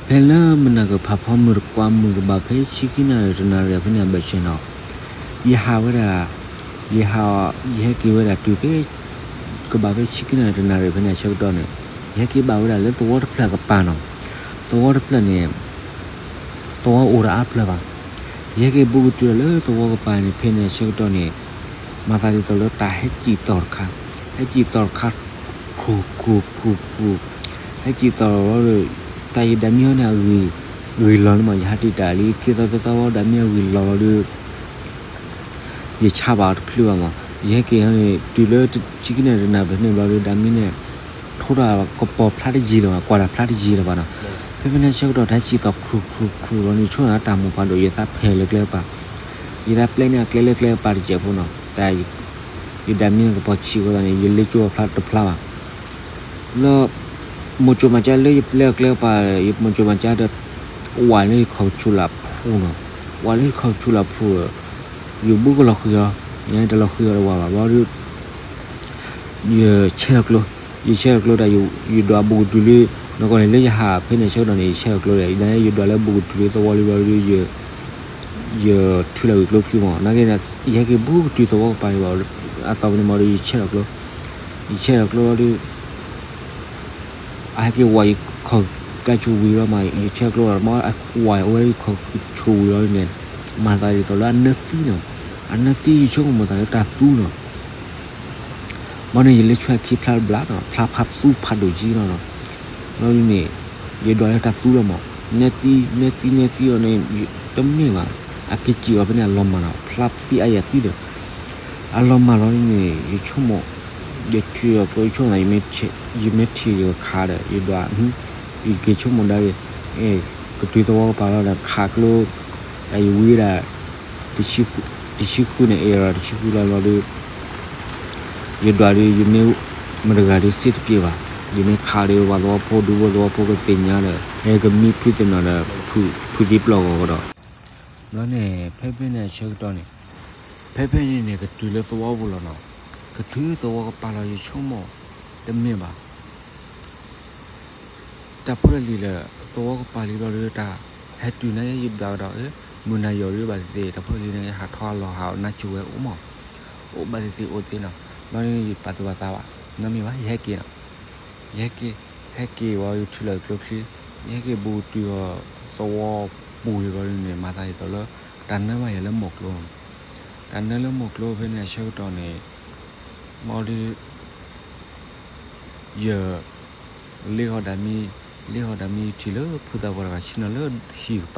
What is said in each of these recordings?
ဖဲလၢမုၢ်နၤကဖးဖီမုၢ်တကွၢ်မုၢ်ကဘၣ်ဖဲဆံခံနၣ်ရံၣ်တနၣ်ရံၣ်ဖဲန့ၣ်အဘၢၣ်စၢၤနီၤ, ယဟးဝဲဒၣ်, ယဟး, ယဟဲက့ၤဝဲဒၣ်တုၤဖဲ ကဘၣ်ဖဲဆံခံနၣ်ရံၣ်တနၣ်ရံၣ်ဖဲန့ၣ်အဆၢကတီၢ်န့ၣ်, ယဟဲက့ၤဘၣ်ဝဲဒၣ်လၢသဝီတဖျၢၣ်ကပၤနီၤ, သဝီတဖျၢၣ်န့ၣ် သဝီအိၣ်ဒီးအါဖျၢၣ်ဘၣ်. ယဟဲက့ၤဘူးကတုၤလၢသဝီကပၤန့ၣ် ဖဲန့ၣ်အဆၢကတီၢ်န့ၣ်, မၤသးဒ်သိးလၢတၢ်ဟဲစံၣ်သီၣ်တခါ, ဟဲစံၣ်သီၣ်တခါ, ခူၣ်ခူၣ်ခူၣ်ခူၣ်, ဟဲစံၣ်သီၣ်လီၤဒီး, တၢ်ယဒၣ်မ့ၢ်ဟီန့ၣ်အဂံၢ်, ဂံၢ်လီၤန့ၣ်မး ယဟးတံာ်တာ်လံ ခ့သီသၢသီဝဲဒၣ်မ့ၢ်အဂံၢ်လီၤလီၤဒီး ယဆါဘၣ်အီၤတချုးဘၣ်မး ယဟဲက့ၤန့ၣ် တုၤလၢဆံခံနၣ်ရံၣ်တနၣ်ရံၣ်ဖဲန့ၣ်ဘျီဒီး ဒၣ်မ့ၢ်န့ၣ် ထိးတၢ်ကပီၤဖျါတယံၤလၢၤဘၣ် ကွၢ်တၢ်ဖျါတယံၤလၢၤဘၣ်နီၤ. ဖဲဖဲန့ၣ်ဆၢကတီၢ်တၢ်စံၣ်သီၣ်ခူၣ်ခူၣ်ခူၣ်လီၤန့ၣ် ဆိကမိၣ်တၢ်မူၤဖးဒိၣ် ယသးဖဲးလၢကျဲကပၤ, ယသးပျဲန့ၢ်အကျဲလၢကျဲကပၤတစဲးဖိနီၤ တၢ် ယဒၣ်မ့ၢ်ကပီၤဆံးဝဲသးန့ၣ် ယလ့ကၠိအဖျါတဖျါဘၣ် လၢ မိၢ်ကၠိမၤကၠါလၢယပျဲအကျဲကပၤ ယမိၢ်ကၠိမၤကၠါဒီး ဝဲလၢယခီၣ်ကဆူၣ်လၢဖှိၣ်နီၤ, ဝဲလၢယခီၣ်ကဆူၣ်လၢဖှိၣ်ဒီး ယဘူးကလီၤဃံၤအီၤ, ယတလီၤဃံၤအီၤဒီးဝဲဘၣ်ဘျီဒီး ယဆဲးထီၣ်ကျိ, ယဆဲးထီၣ်ကျိဒီး ယဒွးဘူးကတုၤလၢ နီၢ်ကီၢ်န့ၣ် လၢယဟးဖဲန့ၣ်ဆၢကတီၢ်န့ၣ် ယဆဲးထီၣ်ကျိဒီး ယဒွးလၢဘူးကတုၤလၢသဝီလံဘျီဒီး ယထုးလီၤဂ့ၤကျိချံမး နာ်က့န့ၣ် ယဟဲက့ၤဘူးကတုၤသဝီကပၤလံဘၣ် အသီပူၤန့ၣ်မးဒီး ယဆဲးထီၣ်ကျိ, ယဆဲးထီၣ်ကျိလီၤဒီး အဟဲက့ၤဝဲယခီၣ်ကၠိဝံၤလီၤမး ယဆဲးကျိလီၤမး ဝဲယခီၣ်ကၠိဝံၤလီၤန့ၣ် မၤသးဒ်သိးလၢအနၢသံနီၤ, အနၢသံယဆိကမိၣ်သးလၢတၢ်သူနီၤ မ့ၢ်န့ၣ် ယလဲၤဆွဲခံဖျါတဘျီနီၤ ဖျါဖးသူဖးဒိၣ်ကံလီၤနီၤ, လီၤဒ်န့ၣ် ယဒွးလၢတၢ်သူလီၤမး နၢသံ နၢသံ နၢသံအီၤန့ၣ် တမ့ၢ်ဘၣ် အက့ၤစံၣ်အီၤဖဲန့ၣ်အလီၤမၢ်နီၤ ဖျါသံအါယၤသံဒီး အလီၤမၢ်လီၤဒ်န့ၣ် ယဆိကမိၣ် ယထုးအီၤကျိ ယဆိကမိၣ်သး ယမ့ၢ်ထံၣ်ယကခးဒီး ယဒွး ယက့ၤဆိကမိၣ်ဒၣ်ဂ့ၤ ကတုၤသဝီကပၤလီၤဒီးခးကျိ တၢ်ယဝံၤဒၣ် တဆံဃုန့ၣ် အဲၣ်ဒီးတဆံဃုလီၤလီၤဒီး ယဒွးဒီး ယမ့ၢ်မတဂၤဒီးစ့တက့ၢ်ဘၣ်, ယမ့ၢ်ခးဒီးပှၤသဝီဖိ ဒူဖိသဝီဖိကသ့ၣ်ညါဒီး ဟဲကမံဖုသ့ၣ်နီၤဒီး ဖုသံပျီၢ်ဂီၤကဒီး ဘျီန့ၣ် ဖဲဖဲန့ၣ်အဆၢကတီၢ်န့ၣ် ဖဲဖဲန့ၣ်န့ၣ် ကတုၤလၢသဝီပူၤလီၤနီၤ, ကတုၤသဝီကပၤလီၤ ယဆိကမိၣ် တမ့ၢ်ဘၣ် တၢ်ဖိတၢ်လံၤလၢ သဝီကပၤလံဘျီဒီး တၢ်ဟဲတုၤန့ၣ် ယဒွးကဒီး မုၢ်နၤယီၤဒီးဘၣ်သ့ၣ်သ့ၣ် တၢ်ဖိတၢ်လံၤန့ၣ် ဟးထီၣ်လီၤဟးအီၣ်နါစိၤဝဲအိၣ်မး, အိၣ်ဘၣ်သ့ၣ်သ့ၣ်အိၣ်သ့နီၤ, ဘျီန့ၣ် ယပာ်သူၣ်ပာ်သးဘၣ် နီတမံၤဘၣ် ယဟဲက့ၤနီၤ, ယဟဲက့ၤ ဟဲက့ၤဝံၤ ယထုးလီၤကျိချံ, ယဟဲက့ၤဘူးတုၤအီၤ သဝီပူၤလံဘျီန့ၣ် မၤသးဒ်သိးလၢ တၢ်နၢဘၣ်ယၤလၢမိၢ်ကျိနီၤ, တၢ်နၢလၢမိၢ်ကျိဖဲန့ၣ်အဆၢကတီၢ်န့ၣ် ဘျီဒီး ယ လ့ၣ်ဃီဒၣ်မံ, လ့ၣ်ဃီဒၣ်မံ ယထံၣ်လၢဖိသၣ်ပှၢ်တဂၤဆ့ၣ်နီၤလၢဟံၣ်ကပၤနီၤ,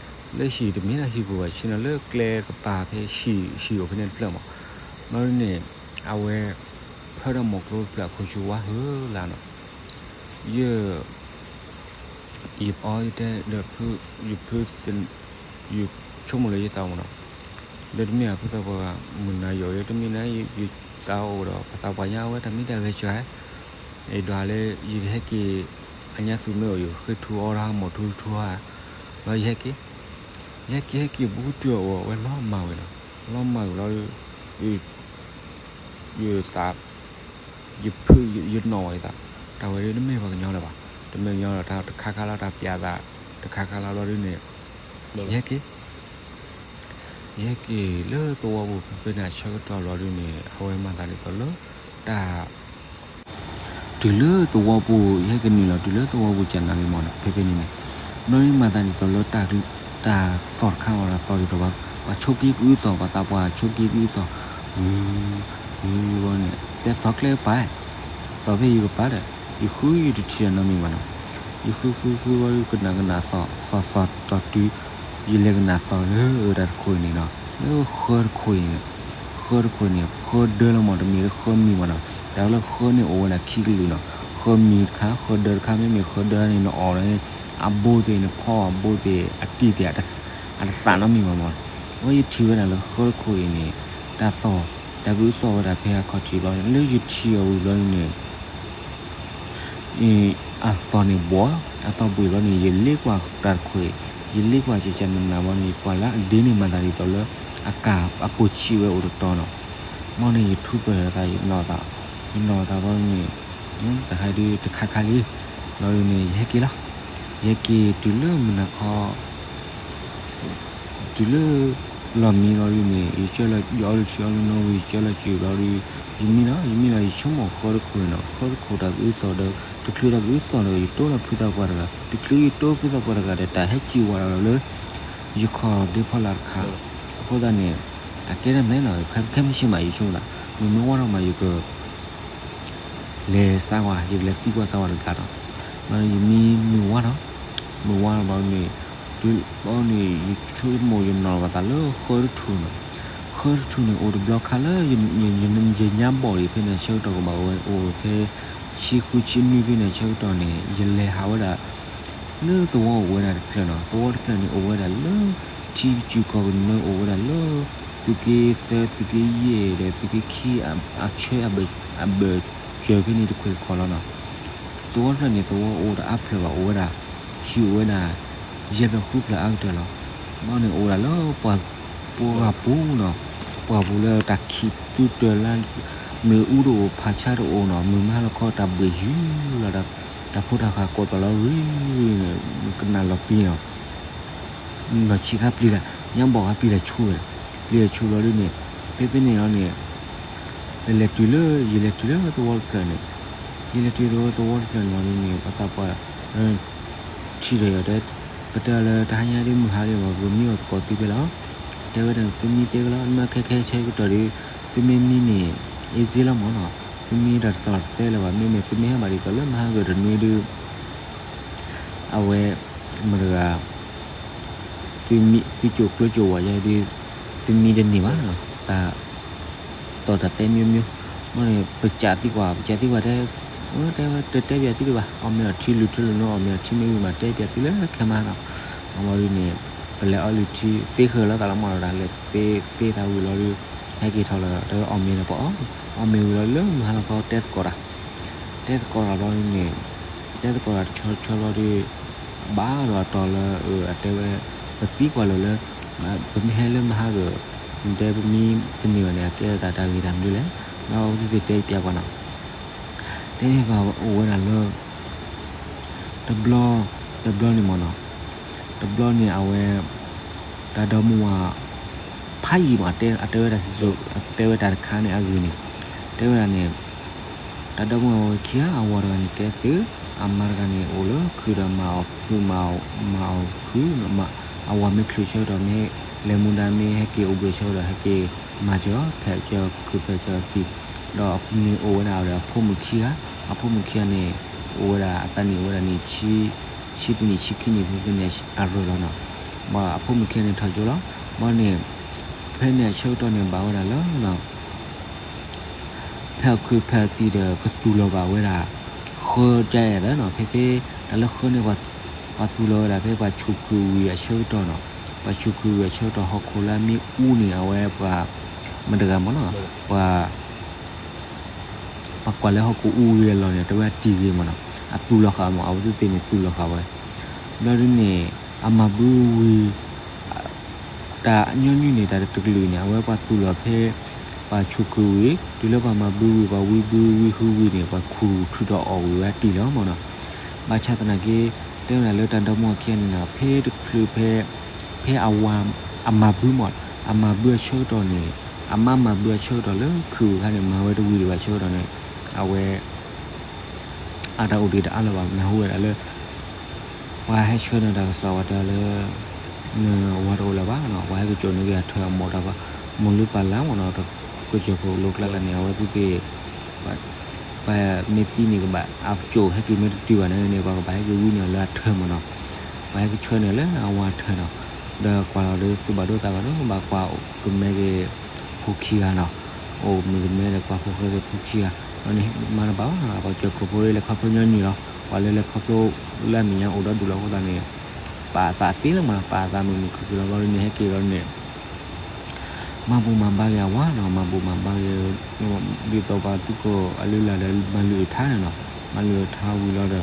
လၢဟံၣ်တမ့ၢ်လၢဟံၣ်ပူၤဘၣ် ဆ့ၣ်နီၤလၢကျဲကပၤဖဲဟံၣ် ဟံၣ်အိၣ်ဖဲန့ၣ်တဖျၢၣ်မး, ဘျီဒ်န့ၣ် အဝဲ ဖၢဒီးမိၢ်ကျိတဖျၢၣ်အခိၣ်ဆူၣ်ဝါဟုလၢ်နီၤ, ယ ယအီယတဲဒီး ယဖု ယဆိကမိၣ်လၢယသးမးနီၤ, ဒီးတမ့ၢ်အဖိသၣ်ပှၢ်ဂၤ မုၢ်နၤယီၤ ယတမ့ၢ်နၤ ယသးအိၣ်ဒီး ပသးပှၢ်ညါအဝဲတၢ်မံတၢ်ဂဲၤစှၤ, ယဒွးလၢ ယကဟဲက့ၤ အညါသူၣ်မ့ၢ်အိၣ် ယဃ့ထူအီတၢ်မီၢ်ထူထူဧါ, ဘျီယဟဲက့ၤ ယဟဲက့ၤဟဲက့ၤဘူးတုၤအီၤ အဝဲလီၤမၢ်ဝဲနီၤ, လီၤမၢ်ဝဲလီၤ ယသး ယဖု ယနီၣ်ဝဲယသး, တၢ်ဝဲဒၣ်တမ့ၢ်ပှၤကညီလၢၤဘၣ်, တမ့ၢ်ကညီလၢၤ တၢ်တခါခါလီၤ တၢ်ပျးသး တခါခါလီၤဘျီဒ်န့ၣ်, ယဟဲက့ၤ ယဟဲက့ၤလၢသဝီပူၤ ဖဲဖဲန့ၣ်အဆၢကတီၢ်ဘျီဒ်န့ၣ် အဝဲမၤသးဒ်သိးလၢ တၢ် တုၤလၢသဝီပူၤ ယဟဲကနုာ်လီၤ တုၤလၢသဝီပူၤကနၣ်လံမးနီၤ ဖဲဖဲန့ၣ်န့ၣ်, ဘျီဒ်မၤသးဒ်သိးလၢ တၢ်သီၣ်တခါဝဲ တၢ်သီၣ်ဒ်သိး ပှၤဆိးက့ၤကအုသီၣ် ပှၤသးပှၢ်ဆိးက့ၤကအုသီၣ်, ဝံၤ ဝံၤဝံၤန့ၣ် တဲသီၣ်ကျဲကပၤ, သီၣ်ဖဲယကပၤဒီး ယဃုယတထံၣ်နီတမံၤဘၣ်နီၤ, ယဃုဃုဃုဝံၤ ကနၣ်ကနၣ်သီၣ် သီၣ်သီၣ်တီၢ်တုၤ ယလဲၤကနၣ်သီၣ်လၢတၢ်တခိၣ်အံၤန့ၣ်နီၤ လၢဃၢတခိၣ်အံၤန့ၣ်, ဃၢတခိၣ်န့ၣ် ဃၢဒၢလီၤမး တမ့ၢ်လၢဃၢမံၤဘၣ်နီၤ, တၢ်လၢဃၢန့ၣ်အိၣ်ဝဲဒၣ်ခံကလုာ်နီၤ, ဃၢမံၤတခါ ဃၢဒၢတခါ မ့မ့ၢ်ဃၢဒၢန့ၣ် နအီၣ်န့ၣ် အဘိသ့ၣ် နဖီအဘိသ့ၣ် အတံၢ်သ့ၣ် အတသးနီတမံၤဘၣ်မး, အဝဲယထံၣ်ဝဲဒၣ်လၢဃၢတခိၣ်အံၤန့ၣ် တၢ်သီၣ် တၢ်ကအုသီၣ်ဝဲဒၣ်ဖဲအခီၣ်ထံးဘျီန့ၣ် လၢယထံၣ်အီၤဝံၤဘျီန့ၣ် အသီၣ်န့ၣ်ဘှီး, အသီၣ်ဘှံးဘျီန့ၣ် ယလ့ကွၢ်တၢ်တခိၣ်အံၤ, ယလ့ကွၢ်ကကနနၤဘျီန့ၣ် ယကွၢ်လၢအဒ့န့ၣ်မၤသးဒ်သိးလၢ အကၢ်အပိာ်ဆံးဝဲအိၣ်တတီၤနီၤ, မ်န့ၣ်ယထူပၢၢ်သး ယနီၣ်သး, ယနီၣ်သးဘျီန့ၣ် တခါဒုးတခါခါလံ, ဘျီဒ်န့ၣ် ယဟဲက့ၤလီၤ, ယဟဲက့ၤတုၤလၢမုၢ်နၤခီ တုၤလၢ လီၢ်မံလီၤဒုန့ၣ် ယကၢလီၤ ယအီလုၢ်ထံအီလုၢ်နိဝံၤ ယကၢလီၤစၢၤဘျီဒု ယမံလီၤ ယမံလီၤ ယဆိကမိၣ်ဃၢတခိၣ်န့ၣ်နီၤ ဃၢတခိၣ်တၢ်ကအုသီၣ်ဒီး တချုးတၢ်ကအုသီၣ်ဒီး ယတိလီၤဖုသၣ်ပှၢ်တဂၤ တချုးယတိဖုသၣ်ပှၢ်တဂၤဒီး တၢ်ဟဲက့ၤဝဲဒီးလၢ ယခီၣ်ဒ့ဖီလာ်တခါ အဃိသတးန့ၣ် အကဲတၢ်မဲာ်လီၤ ခဲမုၢ်ဆ့ၣ်မး ယဆိကမိၣ်သး မ့ၢ်မ့ၢ်ဝါထီၣ်မး ယက လဲၤစါဝဲ ယကလဲၤသံကွၢ်စါဝဲတဘျီနီၤ ဘျီယမံမုၢ်ဝါနီၤ မုၢ်ဝါဘျီန့ၣ် တုၤဘျီန့ၣ် ယဆိကမိၣ်ယနီၣ်ဘၣ်သးလၢဃၢတထူၣ်နီၤ ဃၢတထူၣ်န့ၣ် အိၣ်တဘျီခါလၢ ယညါဘီၣ်ဒံးဖဲန့ၣ် အဆၢကတီၢ်ကဘၣ်ဝဲအိၣ်ဖဲ ဆံဃုဆံနွံဖဲန့ၣ် အဆၢကတီၢ်န့ၣ် ယလဲၤဟးဝဲဒၣ် လၢသဝီအိၣ်ဝဲဒၣ်တဖျၢၣ်နီၤ သဝီတဖျၢၣ်န့ၣ် အိၣ်ဝဲဒၣ်လၢ ထံကစူၤကီၢ်ကနၢ အိၣ်ဝဲဒၣ်လၢ သုးက့သၢ သုးက့ယဲၢ်ဒီးသုးက့ခံ အဆၢအဘၢၣ်စၢၤဖဲန့ၣ်တခွဲးတခီလီၤနီၤ သဝီတဖျၢၣ်န့ၣ် သဝီအိၣ်တအါဖျၢၣ်ဘၣ် အိၣ်ဝဲဒၣ် ဟံၣ်အိၣ်ဝဲဒၣ် ယဲၢ်ဖျၢၣ်ဃုဖျၢၣ်အါကတၢၢ်လီၤ ဘျီန့ၣ်အိၣ်ဝဲဒၣ်လၢ ပှၢ်ပူၤနီၤ ပှၢ်ပူၤလၢတၢ်ခံးသူတၢၤလၢ မ့ၣ်အူတအိၣ်ဖးဆါတအိၣ်နီၤ မုၢ်မဟါလီၤခီတၢ်ဘှ့ၣ်ယုၢ်လီၤဒီး တၢ်ဖိတၢ်ဃၢ်ကိးသီၣ်လီၤရံၣ်န့ၣ် ကနၣ်လီၤပျံၤနီၤ လီၤဆံးခါပျံၤတၢ် ညါဘီၣ်ခါပျံၤတၢ်ဆူၣ်ဝဲ ပျံၤတၢ်ဆူၣ်ဘျီဒုန့ၣ် ဖဲဖဲန့ၣ်လီၤန့ၣ် လဲၤလဲၤတုၤလၢ ယလဲၤတုၤလၢသဝီတဖျၢၣ်န့ၣ် ယလဲၤတုၤလၢသဝီတဖျၢၣ်န့ၣ်လီၤဒုန့ၣ် ပှၤသးပှၢ် ထံၣ်ဒီးယၤတဲ ပတဲအီၤလၢတဟါညါဒ်မုၢ်ဟါဒ်ဘၣ် ပကမံအီၣ်သကိးသုဖဲလီၤ တဲဝဲဒၣ်သုမံတဲဝဲလီၤ နမ့ၢ်ခဲခဲဆၢကတီၢ်ဒီး သုမ့ၢ်မံန့ၣ် အ့စ့လီၤမၢ်နီၤ သုမံတၢ်တသီၣ်တသဲလၢၤဘၣ် မ့မ့ၢ်သုမ့ၢ်ဟဲဘၣ်ဒ်သိးလၢမဟါဂ့ၤတနွံဒု အဝဲ မတၤတဂၤ သုမံ သုကၠိၣ်ကျိကၠိၣ်ဝါယဲဒု သုမံတန့ၢ်ဘၣ်နီၤ တၢ် သီၣ်တၢ်သဲမျိုးမျိုး မ့ၢ်န့ၣ် ပစးသံကွၢ် ပစးသံကွၢ်တဲ တဲဝဲတတဲပၠးသုဒံးဘၣ် အီၣ်မ့ၤအီၣ်ထံလုၢ်ထံလုၢ်နိ အီၣ်မ့ၤအီၣ်ထံမ့ၢ်ဝံၤမး တဲပၠးသုလၢခဲမးနီၤ အဝဲဒုန့ၣ် ပလဲၤအီလုၢ်ထံ သ့ဃၢၤလီၤသးလီၤမၢ်ဒီး လဲၤသ့သ့သးဝံၤလီၤဒု ဟဲက့ၤထီၣ်လီၤ တဲဝဲအီၣ်မ့ၤဒီးပအီၣ် အီၣ်မ့ၤဝံၤလီၤလၢမုၢ်ဟါလီၤခီတဲသကိးတၢ် တဲသကိးတၢ်ဘျီဒုန့ၣ် တဲသကိးတၢ်တဆီတဆီဘျီဒု ဘၣ်ဒီးအတီၤလၢ အတဲဝဲ ပသံကွၢ်လၢၤလၢ ပမ့ၢ်ဟဲလၢမဟါဂ့ၤ နတဲပမံတန့ၢ်ဘၣ်န့ၣ် အကဲတၢ်တၢ်ဂ့ၢ်တၢ်မနုၤလဲၣ် ဒီးအဝဲသ့ၣ်တဲပၠးကွၢ်နီၤ တဲန့ၢ်ပှၤအိၣ်ဝဲဒၣ်လၢ တဘျီ တဘျီန့ၣ်မ့ၢ်နီၤ တဘျီန့ၣ်အဝဲ တၢ်ဒီမါဝၤ ဖးယံာ်မး အတဲဝဲတၢ်စံၣ်စိၤ တဲဝဲတၢ်တခါန့ၣ်အဂ့ၢ်န့ၣ် တဲဝဲဒၣ်န့ၣ် တၢ်ဒီမါဝၤဝဲခံဂၤ အဝၤတဂၤန့ၣ်ကဲသုး အမါတဂၤန့ၣ်အိၣ်လၢခုၣ်ဒီးမၤအီၣ်ခုၣ် မၤအီၣ်ခုၣ် အဝၤမ့ၢ်ချုးဆၢကတီၢ်မ့ၢ် လဲၤမူဒါမ့ၢ်ဟဲက့ၤအိၣ်ဘှံးဆၢကတီၢ် ဟဲက့ၤမၤစၢၤအီၤ ဖဲးစၢၤခုၣ်ဖဲးစၢၤသံး ဒီးန့ၣ်အိၣ်ဝဲဒၣ်ဒီးအဖိမုၣ်ခံဂၤ အဖိမုၣ်ခံဂၤန့ၣ် အိၣ်ဝဲဒၣ်အသးနံၣ်အိၣ်ဝဲဒၣ်န့ၣ် ဆံတနံၣ်ဆံခံနံၣ်ဖဲန့ၣ်အရၢၢ်လီၤနီၤ ဘၣ်အဖိမုၣ်ခံဂၤန့ၣ်ထီၣ်ကၠိလီၤ ဘၣ်န့ၣ် ဖဲန့ၣ်အဆၢကတီၢ်န့ၣ်ဘၣ်ဝဲဒၣ်လၢ ဖဲအီၣ်ခုၣ်ဖဲအီၣ်သံးဒီး ကသူၣ်လီၤဘၣ်ဝဲဒၣ် ဃၢကဲသးနီၤ ဖဲဖဲ တၢ်လၢဃၢန့ၣ် ပှၤသူၣ်လီၤဝဲဒၣ်ဖဲပှၤဆိၣ်ခုၣ်ဝံၤအဆၢကတီၢ်နီၤ ပှၤဆိၣ်ခုၣ်ဝံၤအဆၢကတီၢ်ဟီၣ်ခိၣ်လၢအမ့ၢ်အူန့ၣ် အဝဲပှၤ မတၤတဂၤမ့ၢ်နီၤ ပှၤ ပှၤကွၢ်လၢဟီၣ်ခိၣ်အူဂ့ၤအလီၢ်န့ၣ် တဲဝဲအတံၢ်ဂ့ၤမ့ၢ်နီၤ အသူၣ်လီၤဃာ်မ့ၢ် အဝဲသ့ၣ်န့ၣ်သူၣ်လီၤဃာ်ဝဲ ဘျီဒုန့ၣ် အမၤဘုဝံၤ တၢ်ညီနုၢ်န့ၣ် တၢ်တကလုာ်န့ၣ် အဝဲပှၤသူၣ်လီၤဖဲ ပှၤဆိၣ်ခုၣ်ဝံၤ တုၤလၢပှၤမၤဘုဝံၤ ပှၤဝံဘုဝံဟုဝံၤန့ၣ် ပှၤခူၣ်ထုးထီၣ်အီၣ်ဝံၤဝဲတံၢ်လီၤမ့ၢ်နီၤ ဘၣ်ဆၣ်သနာ်က့ တဲဝဲဒၣ်လၢတၢ်ဒီမါဝၤခံဂၤန့ၣ်နီၤ ဖဲတချုးဖဲ ဖဲအဝၤ အမၤဘုမ့ၢ် အမၤဘုအဆၢကတီၢ်န့ၣ် အမါမၤဘုအဆၢကတီၢ်လၢခုၣ်အခါန့ၣ် မၤဝဲတဝံၤဒံးဘၣ်ဆၢကတီၢ်န့ၣ် အဝဲ အတၢ်အိၣ်တ့ၢ်တအါလၢၤဘၣ် နၢ်ဟူဝဲဒၣ်လၢ ပှၤဟဲဆှၢန့ၢ်တၢ်ကစီၣ်ဝဲတဲလၢ နဝၤတအိၣ်လၢၤဘၣ်နီၤ ပှၤဟဲက့ၤကၠိန့ၢ်က့ၤအထၢၣ်အမိၢ်တၢ်ပှၤ မိၢ်လုၢ်ပၢ်လၢ်မ့ၢ်နီၤ ကစၢၢ်ခိၣ်လိကျါန့ၣ် အဝဲသ့ၣ်သ့ၣ် ပှၤမ့ၢ်သံန့ၣ်ကဘၣ် အကၠိဟဲက့ၤမ့ၢ်တတုၤဘၣ်န့ၣ်န့ၣ် ပှၤကဘၣ်ဟဲက့ၤဝံန့ၢ်အီၤလၢအထၢၣ်မ့ၢ်နီၤ ပှၤဟဲက့ၤဆှၢန့ၢ်လၢအဝၤထၢၣ်နီၤ ဒီးကွၢ်လီၤဒီးသူၣ်ဘၣ်ဒိသးဘၣ်ဒိ ဘၣ်ကွၢ်ကမဲက့ၤ ဖိခံဂၤနီၤ အိၣ်မုၢ်ကမဲဒီးကွၢ်ဖိဃဲက့ၤဖိခံဂၤ ဒီးန့ၣ်မၤတဘၣ်ဘၣ်နီၤ ပှၤကၠၢၢ်ခိၣ်ဖိလဲၤခီဖျိညီနုၢ်လီၤ ပှၤလၢလဲၤခီဖျိလၢအမဲာ်ညါအိၣ်ဒီဒူၣ်လီၤအဃိသတးန့ၣ် ပာ်အသးသ့လီၤမ့ၢ်နီၤ ပာ်အသးမုာ်မုာ်ခုၣ်ခုၣ်လီၤ ဘျီဒုန့ၣ်ဟဲက့ၤလီၤန့ၣ် မၤဘူၣ်မၤဘါက့ၤအဝၤနီၤ မၤဘူၣ်မၤဘါက့ၤ ဒ်သိးပှၤသူၣ်ကိၢ်အလုၢ်အလၢ်ဒီးမၤလုၢ်အထါန့ၣ်နီၤ မၤလုၢ်အထါဝံၤလီၤဒီး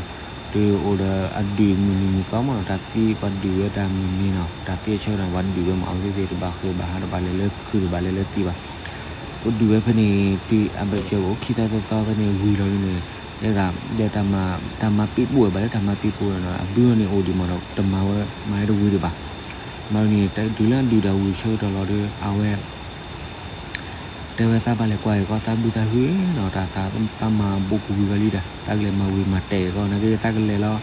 တုၤအိၣ်ဒီးအဒုၣ်မုၢ်နံၤမုၢ်သီမ့ၢ်နီၤ တၢ်သံပှၤဒုၣ်ဝဲတၢ်မုၢ်နံၤနီၤ တၢ်သံအဆၢကတီၢ်န့ၣ် ပှၤဒုၣ်ဝဲမ့ၢ်အဝဲသ့ၣ်သ့ၣ်တဘၣ်ဃဲၤဘၣ်ဟးတဘၣ်လဲၤလၢခုၣ်တဘၣ်လဲၤလၢသံဘၣ် ပဒုၣ်ဝဲဖဲန့ၣ် တုၤအဘၢၣ်စၢၤအိၣ်ခံသီသၢသီဖဲန့ၣ်ဝံၤလီၤဒုန့ၣ် တဲဒၣ် ဒီးတၢ်မၤပံးပူၤဝဲဘၣ်လၢတၢ်မၤပံးပူၤဒီး အဘုန့ၣ်အိၣ်ဒံးမးဒီး တမၤဝဲ မၤဝဲတဝံၤဒံးဘၣ်. ဘျီဒ်န့ၣ် တုၤလၢအဒုၣ်တၢ်ဝံၤဆၢကတီၢ်လီၤဒီး အဝဲ တဲဝဲသးဘၣ်လဲၤကွၢ်က့ၤကီးသးဘုသးဟုနီၤ, တၢ်သးမၤဘူးကဝံၤဂီၤလံဒီး သးကလဲၤမၤဝံၤမၤတဲာ်က့ၤကီး နာ်က့သးကလဲၤလီၤ,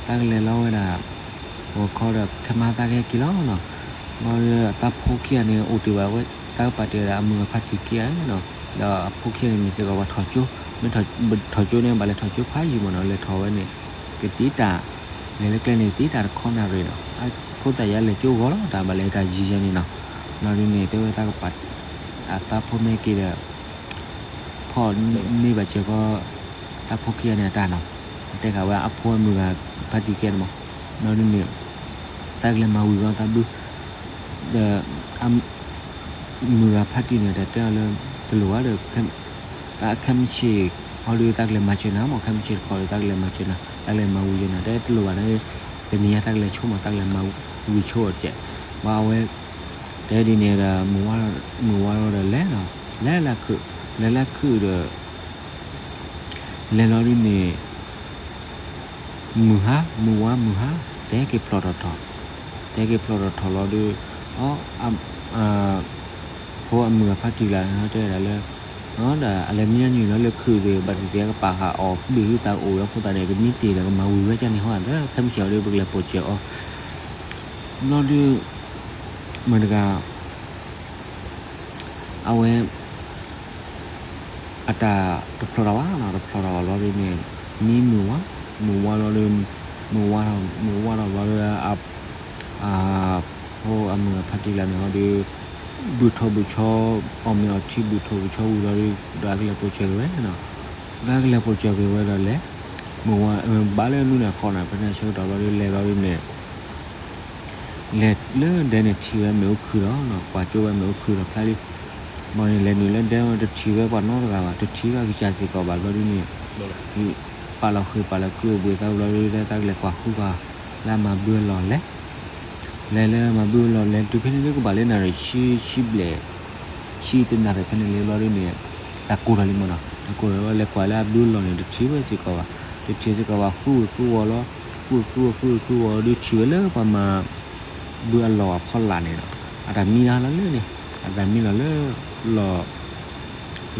သးကလဲၤလီၤဝဲဒၣ် ဂီၤခီဒီး ခဲမးသးကဟဲက့ၤလီၤနီၤ. ဘျီဒီးသးဖိခံဂၤန့ၣ် အိၣ်တ့ၢ်ဘၣ်ဝဲ သးကပာ်တ့ၢ်ဝဲဒၣ်အမုၢ်ဂၤဖါတံၢ်ခံဂၤနီၤ, ဒီးအဖိခံဂၤန့ၣ် မ့ၢ်စ့ၢ်ကီးပှၤထီၣ်ကၠိ, မ့ၢ်ထီၣ်ကၠိန့ၣ် ဘၣ်လဲၤထီၣ်ကၠိဖးယံၤမးနီၤ, လဲၤထီၣ်ဝဲန့ၣ် ကတံတၢ် လဲၤလၢကျဲန့ၣ် ကတံတၢ်တခီနၣ်ရံၣ်နီၤ, ဖိသၣ်ယါလဲၤကၠိဂီၤလီၤ တၢ်ဘၣ်လဲၤတၢ်ယံၤယါန့ၣ်နီၤ. ဘျီဒ်န့ၣ် တဲဝဲသးကပာ် အသးဖိမ့ၢ်က့ၤဒီး ဖီၣ်န့ၢ်ဘၣ်စၢၤကီး သးဖိခံဂၤန့ၣ်အတၢ်နီၤ, တဲဃာ်ဝဲအဖိအမုၢ်ဂၤဖါတံၢ်ခံဂၤန့ၣ်မး, ဘျီဒ်န့ၣ် သးကလဲၤမၤဝံၤကီးသးဘု ဒီး မုၢ်ဂၤဖါတံၢ်န့ၣ် တၢ်တဲအီၤလၢ တလိၣ်ဘၣ်ဒီး သးခဲမုၢ်ဆ့ၣ် ဟီဒီးသးကလဲၤမၤစၢၤနၤမး, ခဲမုၢ်ဆ့ၣ်တခီဒီး သးကလဲၤမၤစၢၤနၤ, သးကလဲၤမၤဝံၤယဲနၤ, တဲတလိၣ်ဘၣ်န့ၣ်, တနံၤညါသးကလဲၤဆိမး သးကလဲၤမၤဝံၤဆိအီၤတကဲး, ဘၣ်အဝဲ တဲဒ်န့ၣ်ဒီး မုၢ်ဝါထီၣ်ဒီးလဲၤနီၤ, လဲၤလၢခုၣ်, လဲၤလၢခုၣ်ဒီး လဲၤလီၤဒ်န့ၣ် မုၢ်ဟါ မုၢ်ဝါမုၢ်ဟါ တဟဲက့ၤဖျိးထီၣ်ထီၣ်, တဟဲက့ၤဖျိးထီၣ်ထီၣ်လီၤဒီး အ ဖိအမုၢ်အဖါတံၢ်လၢ တဲဒၣ်လၢ အလဲၤမံညီနုၢ်လီၤလၢခုၣ်ဒီး ဘၣ်သ့ၣ်သ့ၣ်ကပာ်ဃာ်အီၤ ဘ့ၣ်ဟုသးအိၣ်လၢဖိသၣ်န့ၣ် ကမံတ့ၢ်ဒီးကမၤဝံၤဝဲကန့ၣ်ဟီသၢ ခဲမုၢ်ဆ့ၣ်အီၤဒီး ပကလဲၤပိာ်စၢၤအီၤ ဘျီဒီး မတၤတဂၤ အဝဲ အတၢ်တဖျိးထီၣ်ဘၣ်နီၤ, တဖျိးထီၣ်ဘၣ်ဘျီဒ်န့ၣ် မံမုၢ်ဝါ, မုၢ်ဝါလီၤဒီး မုၢ်ဝါထီၣ် မုၢ်ဝါထီၣ်ဘျီဒီး အဖိအမုၢ်အဖါတံၢ်လၢန့ၣ်ဟီဒီး ဘုၣ်ထိၣ်ဘုၣ်ဆီ အီၣ်မ့ၤအီထံ ဘုၣ်ထိၣ်ဘုၣ်ဆီဝံၤလီၤဒီး ဒီးအကလဲၤပိာ်စၢၤက့ၤဝဲနီၤ, ဒီးအကလဲၤပိာ်စၢၤက့ၤဝဲဒီးလဲၤ မုၢ်ဝါ ဘၣ်လၢနူန့ၣ်အဃိန့ၣ် ဖဲန့ၣ်ဆၢကတီၢ်ဘျီဒီး လဲၤဘျီဒ်န့ၣ် လဲၤလၢဒဲန့ၣ်ထံၣ်ဝဲမ့ၣ်အူခုၣ်လီၤ, ကွၢ်ကၠိဝဲမ့ၣ်အူခုၣ်လီၤဖျါလံ, ဘျီန့ၣ်လဲၤနုာ်လၢဒဲဝဲတထံၣ်ဝဲပှၤနီတဂၤဘၣ်, တထံၣ်ဝဲကစၢ်စ့ၢ်ကီးဘၣ်ဘျီဒ်န့ၣ် ပာ်လီၤဃ့ၢ်ပာ်လီၤကုၢ်အိၣ်ဘှံးသးဘျီဒီး သးကလဲၤကွၢ်ဃုကွၢ်လၢအမၤဘုအလီၢ်လဲၤ လဲၤလၢမၤဘုအလီၢ်လဲၤတုၤဖဲန့ၣ်လၢကဘၣ်လၢနၣ်ရံၣ်ဆံ ဆံဘျဲၣ် ဆံတနၣ်ရံၣ်ဖဲန့ၣ်လၢဘျီဒ်န့ၣ် တၢ်ကိၢ်ထီၣ်လံမ့ၢ်နီၤ, တၢ်ကိၢ်ထီၣ်ဝဲလဲၤကွၢ်လၢအဘုအလီၢ်န့ၣ် တထံၣ်ဝဲစ့ၢ်ကီးဘၣ်, တထံၣ်စ့ၢ်ကီးဘၣ် ဃုဝ့ၢ်ဃုဝီၤလီၤ, ဃုဝ့ၢ်ဃုဝီၤ ဃုဝ့ၢ်ဃုဝီၤဒီးထံၣ်ဝဲလၢပှၤမၤ ဘုအလီၢ်အဖီလာ်န့ၣ်နီၤ, အတၢ်မံလီၤလၢန့ၣ်, အတၢ်မံလီၤလၢ လီၢ်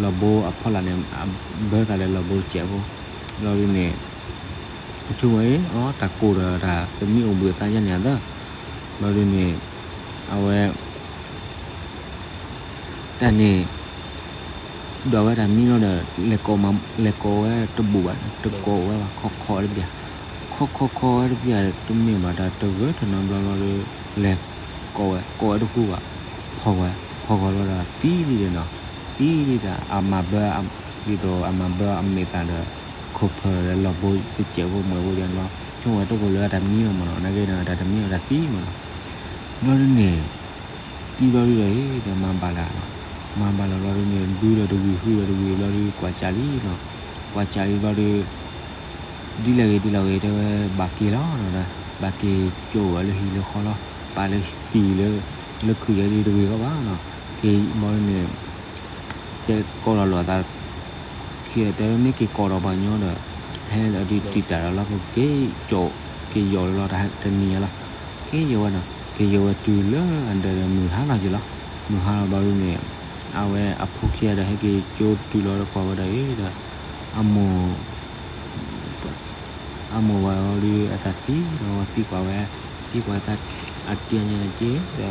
ဘိအဖီလာ်န့ၣ် အဘၢသးဒီးလီၢ်ဘိတစဲးဖိ, ဘျီဒ်န့ၣ် အဆိကမိၣ်အီၤ တၢ်ကိၢ်ဒီးတၢ်တမံအိၣ်ဘှံးအသးယါန့ၣ်အသၢ, ဘျီဒ်န့ၣ် အဝဲ တၢ်န့ၣ် ဒွးဝဲတၢ်မံလီၤဒီး လဲၤကိးဝဲတဘူးဘၣ်, တကိးဝဲဘၣ် ခီခီဝဲတပျၢ်, ခီခီခီဝဲတပျၢ် တမ့ၢ်ဘၣ်တၢ်တဂၢၢ်တနီၤဘျီဘျီဒီး လဲၤကိးဝဲ ကိးဝဲတဃူဘၣ်, ဖီၣ်ဝဲ ဖီၣ်ဂီၤဘျီဒီးသံလံဒီးနီၤ, သံလံဒီး အမၤဘၢ ဒ်သိးအမၤဘၢအမဲာ်သၣ်ဒီး ခိၣ်ဖၢၣ်ဒီးလီၢ်ဘိတစဲးဖိမွဲၣ်ဖိဒ်န့ၣ်လီၤ, ဆိကမိၣ်ဝဲတကိၢ်လၢတၢ်မံလီၤမ့ၢ်နီၤ, နာ်က့ဒီးတၢ်တမံလီၤတၢ်သံမ့ၢ်နီၤ, ဘျီဒ်န့ၣ် သံဘျီဒ်ဒီး ဒီးမၤဘၣ်လၢ်နီၤ, မၤဘၣ်လၢ်ဘျီဒ်န့ၣ် ဘုဒီးတဝံၤဟုဒီးတဝံၤဘျီဒ်ကွၢ်ကၢ်လံနီၤ, ကွၢ်ကၢ်လံဘျီဒ် ဒ်လဲၣ်ဂ့ၤဒ်လဲၣ်ဂ့ၤ တဲဝဲဘၣ်က့ၤလီၤနီၤ, ဘၣ်က့ၤကၠိဝဲလၢဟံၣ်လၢဃီလီၤ, ပာ်လၢသံၣ်လၢ လၢခုၣ်ယဲဒ်တဂ့ၤဃီဘၣ်နီၤ, က့ၤဘျီဒ်န့ၣ် တဲကိးလီၤလိာ်အသး ခံတဲဝဲမ့ၢ်က့ၤကိးဒီးပှၤကညီဒီး ဟဲလီၤဒ်တံာ်တာ်ဒီးလီၤ ကက့ၤကၠိ က့ၤယီၤလီၤတၢ်တနံၤညါလီၤ, က့ၤယီၤဝဲနီၤ, က့ၤယီၤဝဲတုၤလၢအဒၢးဒီးမုၢ်ဟါလီၤက့ၤလီၤ, မုၢ်ဟါလီၤဘျီဒ်န့ၣ် အဝဲအဖိခံဂၤဒီးဟဲက့ၤကၠိတုၤလီၤဒီးကွၢ်ဝဲဒၣ်အံၤဒီး အမိၢ် အမိၢ်ဝဲအီၤဒီးအတၢ်သံဒီးဝဲသံကွၢ်ဝဲ, သံကွၢ်သး အတံၤအညါက့ၤဒီး တဲ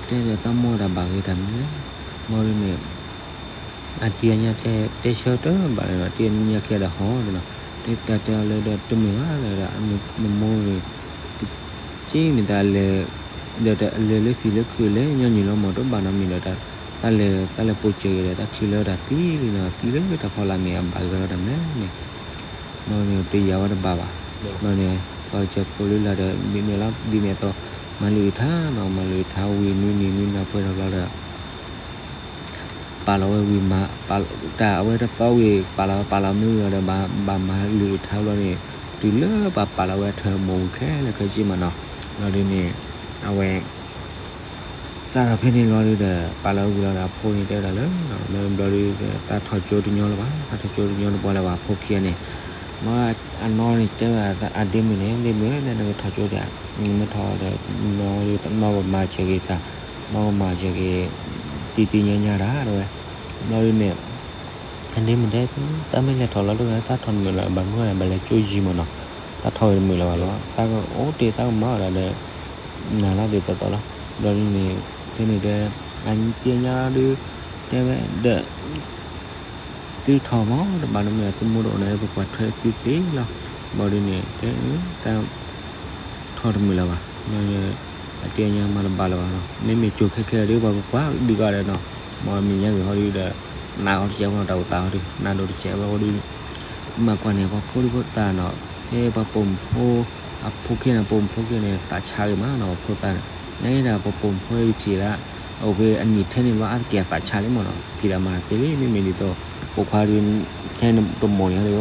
ဒီးသးမိၢ်တၢ်ဘၣ်ဂ့ၤတၢ်မနုၤလဲၣ်, ဘျီဒ်န့ၣ် အတံၤအညါတဲ တဲဆၢတဘၣ်လၢၤဒီး တံၤအညါခံဂၤဒီးဟီၣ်ဒီးနီၤ, တဲတၢ်တဲအီၤလၢဒီးတမ့ၢ်ဘၣ်လၢၤဒီး နမိၢ်န့ၣ် က့မ့ၢ်တၢ်လဲၤ ဒီးတၢ်လဲၤလၢသံၣ်လၢခုၣ်လဲၤညီနုၢ်လီၤမၢ်တဘၣ်နီတမံၤဒီး တၢ်လဲၤ တၢ်လဲၤပိာ်စၢၤက့ၤဒီး တၢ်ထံၣ်လၢတၢ်သံလံနီၤ သံလၢတၢ်ဖီလာ်မ့ၢ်အဘၣ်ဂ့ၤလီၤတၢ်မနုၤလဲၣ်န့ၣ်, ဘျီန့ၣ် တယာ်ဝဲတဘၣ်ဘၣ်, ဘျီန့ၣ် ပှၤကစၢၢ်ခိၣ်လၢလာ်ဒီး ဒ်န့ၣ်လီၤ ဒ်န့ၣ်အသိး မၤလုၢ်အုးထါနီၤ မၤလုၢ်အုးထါဝံၤနွံနံၤနွံနၤပှဲၤထီၣ်ဘျီဒီး ပာ်လီၤဝဲဝံၤမး တၢ်အဝဲတသီဝံၤ ပာ်လီၤဝဲပာ်လီၤမုၢ်လီၤဒီး ဘၣ်မၤလုၢ်အုးထါဘျီန့ၣ် တုၤလၢပှၤပာ်လီၤဝဲအထၢၣ်မိၢ်ဝံၤခဲလၢာ်ခဲဆ့မးနီၤ, ဘျီဒ်န့ၣ် အဝဲ စးထီၣ်ဖဲန့ၣ်လီၤဒီး ပာ်လီၤဝံၤလီၤဒီး အဖိန့ၣ်တဲဝဲဒၣ်လၢ ဘျီဒ် တၢ်ထီၣ်ကၠိတညီလၢၤဘၣ် တၢ်ထီၣ်ကၠိတညီတပှၢ်လၢၤဘၣ် အဖိခံဂၤန့ၣ် အနီၢ်န့ၣ်တဲဝဲ အဒ့မုၣ်န့ၣ် ဒ့မုၣ်န့ၣ် နကထီၣ်ကၠိဒံး, မ့ၢ်ထီၣ်ဒီး နီၢ်ကမၤစၢၤက့ၤတၢ်, နီၢ်ကမၤစၢၤက့ၤ တံၤတံၤညါညါတၢ်တဲဝဲ, ဘျီဒုန့ၣ် အဒ့မုၣ်တဲ တၢ်မ့ၢ်လဲၤထီၣ်လီၤတဂၤ သးထီၣ်တမုာ်လၢၤ ဘၣ်မနုၤလဲၣ် ဘၣ်လဲၤကၠိယံၤမးနီၤ, သးထီၣ်ဝဲတမုာ်လၢၤဘၣ်လီၤ, သးကအိၣ်တ့ၢ်သးကမၤအီၣ်ဒၣ်ဒီး နၤလီၤဒ်သိးသိးလီၤ, ဘျီဒုန့ၣ် ဖဲန့ၣ်တဲ အတံၤညါဒု တဲဝဲဒီး သုထီၣ်မး တဘၣ်နီတမံၤ သုမိၢ်တအိၣ်န့ၣ် ပကွၢ်ထွဲသုသ့လီၤ, ဘျီဒုန့ၣ် တဲ တၢ်ထီၣ်တမုာ်လၢၤဘၣ်, အတံၤညါမၤတဘၣ်လၢၤဘၣ်နီၤ, မ့မ့ၢ်ကၠိခဲခဲဒု ပှၤကကွၢ်ဒုးဂၤဒီးနီၤ, မ့ၢ်မ့ၢ်ညါဂ့ၤဟီဒုဒီး နးအီၤတစဲးဖိနီၤ တၢ်အိၣ်သးဟီဒု နးဒိၣ်တစဲးဖိဒု မၤကွၢ်န့ၣ် ပှၤဖိဒုဖိသၣ်နီၤ, ဖဲပှၤပိာ်မုၣ်ဖိ အဖိခဲန့ၣ် ပိာ်မုၣ်ဖိခဲန့ၣ် သးဆါဂ့ၤမးနီၤ ဖိသၣ်န့ၣ်, နဒၣ်ပှၤပိာ်မုၣ်ဖိထံၣ်ဒၣ် အိၣ်ဖဲအနံၣ်ထဲန့ၣ်ဘျီ အါတက့ၢ်အသးဆါလံမးနီၤ, ဖံးတၢ်မၤတသ့လံ မ့မ့ၢ်ဒ်သိး ပိာ်ခွါဒု ထဲန့ၣ်တမိၢ်န့ၣ် လၢ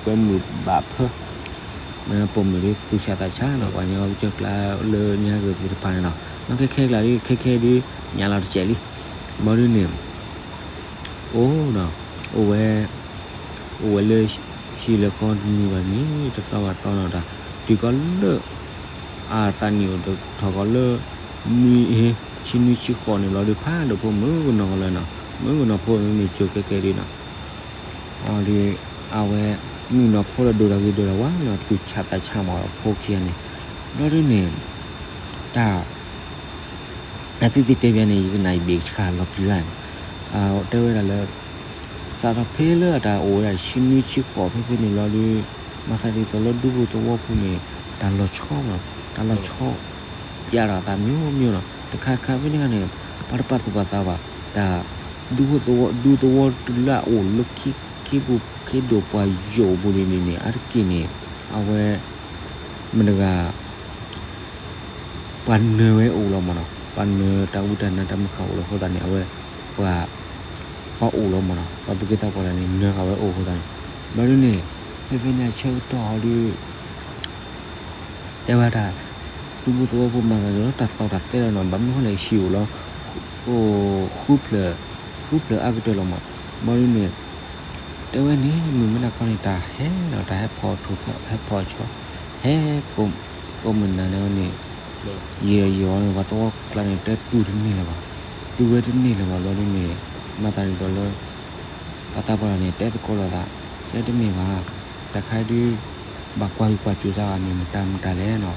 ပှဲၤမုၢ်ဘၣ်ဖၢ ပိာ်မုၣ်ဒုသူၣ်ဆးသးဆးနီၤ, ပှၤကညီကစၢ်ကျါလၢညါဂ့ၤသ့ၣ်တဖၣ်န့ၣ်နီၤ, နီၢ်ခဲခဲကျါဒု ခဲခဲဒု ညါလီၤတစဲးလံ, ဘျီဒုန့ၣ် အိၣ်နီၤ, အိၣ်ဝဲ အိၣ်ဝဲလၢ ဟံၣ်လၢဃီတနံၤဘၣ်တနံၤ တသီဘၣ်သီနီၤတၢ်, တုၤကီၢ်လၢ အသးနံၣ်အိၣ်တထီၣ်ကီးလၢ နွံ ဆံနွံဆံဃိးန့ၣ်လီၤဒု ဖးဒိၣ်ဖိမုၣ်ကနီၤကီးလၢနီၤ, မုၣ်ကနီၤဖိမ့မ့ၢ်ကၠိခဲခဲဒုနီၤ အီၤဒု အဝဲ မုၣ်ကနီၤဖိဒီးဒိၣ်တၢ်ဂ့ၤဒိၣ်တၢ်ဝါနီၤ သူၣ်ဆးသးဆးမးအဖိခံဂၤန့ၣ်, ဘျီဒုန့ၣ် တၢ် အသုသ့ၣ်တဲဘၣ်န့ၣ် ယကနၣ်ယဘ့ၣ်ဆှးလီၤပျံၤဘၣ်န့ၣ်, တဲဝဲဒၣ်လၢ စးထီၣ်ဖဲလၢအတၢ်အိၣ်ဝဲဒၣ်ဆံနွံဆံဃိးဖဲဖဲန့ၣ်လီၤဒု မၤသးဒ်သိးလၢဒူဖိသဝီဖိန့ၣ် တၢ်လီၤဆီမးနီၤ, တၢ်လီၤဆီ ယါထီၣ်အသးမျိုးမျိုးနီၤ, တခါတခါဖဲန့ၣ်ခါန့ၣ် ပှၤတပာ်သူၣ်ပာ်သးဘၣ်, တၢ် ဒူဖိသဝီ ဒူသဝီတုၤလၢအအိၣ်လၢခ့ပူၤခ့ဒိၣ်ပှၤယိာ်ပူၤန့ၣ်န့ၣ်န့ၣ် အါတက့ၢ်န့ၣ် အဝဲ မတၤတဂၤ ပှၤနၢၤဝဲအိၣ်လီၤမးနီၤ, ပှၤနၢၤတၢ်ဝံတၢ်နါတၢ်မုၢ်ဃၢ်အိၣ်လီၤအဃိသတးန့ၣ် အဝဲ ပှၤ ပှၤအိၣ်လီၤမးနီၤ, ပှၤသူၣ်က့သးပှၢ်တဂၤန့ၣ် နၢၤဃာ်ဝဲအိၣ်အဃိသတးန့ၣ်, ဘျီဒုန့ၣ် ဖဲဖဲန့ၣ်အဆၢကတီၢ်ဟီဒု တဲဝဲဒၣ် ဒူဖိသဝီဖိမၤသးဒ်သိးလၢတၢ်သီၣ်တၢ်သဲလီၤနီၤ, ဘၣ်မနုၤဃိလဲၣ် ဟံၣ်အိၣ်လီၤ အိၣ်ဃုဖျၢၣ် ဃုဖျၢၣ်အါကတၢၢ်လီၤမး, ဘျီဒုန့ၣ် တဲဝဲန့ၣ် မုၢ်မ့ၢ်နၤခီန့ၣ် တၢ်ဟဲနီၤ တၢ်ဟဲဖီၣ်ထိၣ်ဖီၣ် ဟဲဖီၣ်ဆီ ဟဲ ကိးမုၢ်နၤန့ၣ်န့ၣ် ယံာ်ယံာ်အီၤန့ၣ် ပှၤသဝီကျါန့ၣ် တဲတူၢ်တန့ၢ်လၢၤဘၣ်, တူၢ်ဝဲတန့ၢ်လၢၤဘၣ် ဘျီဒုန့ၣ် မၤသးဒ်သိးလၢ ပှၤသးပှၢ်န့ၣ် တဲသကိးလိာ်သး တဲတမ့ၢ်ဘၣ်, တၢ်ခါဒု ဘၣ်ကွၢ်ဟုၣ်ကွၢ်စူၣ်သးဘၣ်န့ၣ် မတၤမတၤလဲၣ်နီၤ,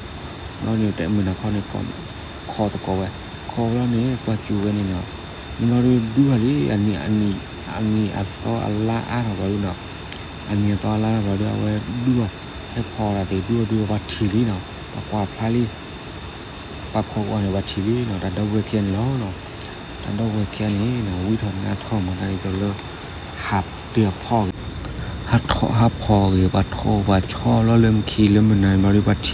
ဘျီန့ၣ်တဲမုၢ်နၤခီန့ၣ် ခိးသကိးဝဲ, ခိးဘျီန့ၣ် ကွၢ်စူၣ်ဝဲန့ၣ်နီၤ, မ့ၢ်ဘျီဒုဒူထီၣ်လံ အနံၣ်အသီအလါအါထီၣ်ဘျီဒုနီၤ, အနံၣ်အသီအလါထီၣ်ဘျီဒု အဝဲဒူထီၣ် ဟဲဖီၣ်တၢ်သ့ၣ် ဒူထီၣ်ဒူထီၣ် ပှၤထံၣ်လံနီၤ, ပှၤကွၢ်ဖျါလံ ပှၤခိးကွၢ်န့ၣ် ပှၤထံၣ်လံနီၤ, တၢ်ဒီပုၢ်ဝဲၢ်ခံဂၤန့ၣ်လီၤနီၤ, တၢ်ဒီပုၢ်ဝဲၢ်ခံဂၤန့ၣ်နီၤ ဝံထီၣ်နါထီၣ်မၤသးဒ်သိးလၢ ဟးတ့ၢ်အဖီၣ်ဂ့ၤ, ဟးထီၣ်ဟးဖီၣ်ဂ့ၤ ပှၤထီၣ်ပှၤဆီလီၤလၢမုၢ်ခံလၢမုၢ်နၤဘျီဒု ပှၤထံၣ်အီၤဘျီဒု ပှၤထံၣ်အီၤပှၤသးပှၢ်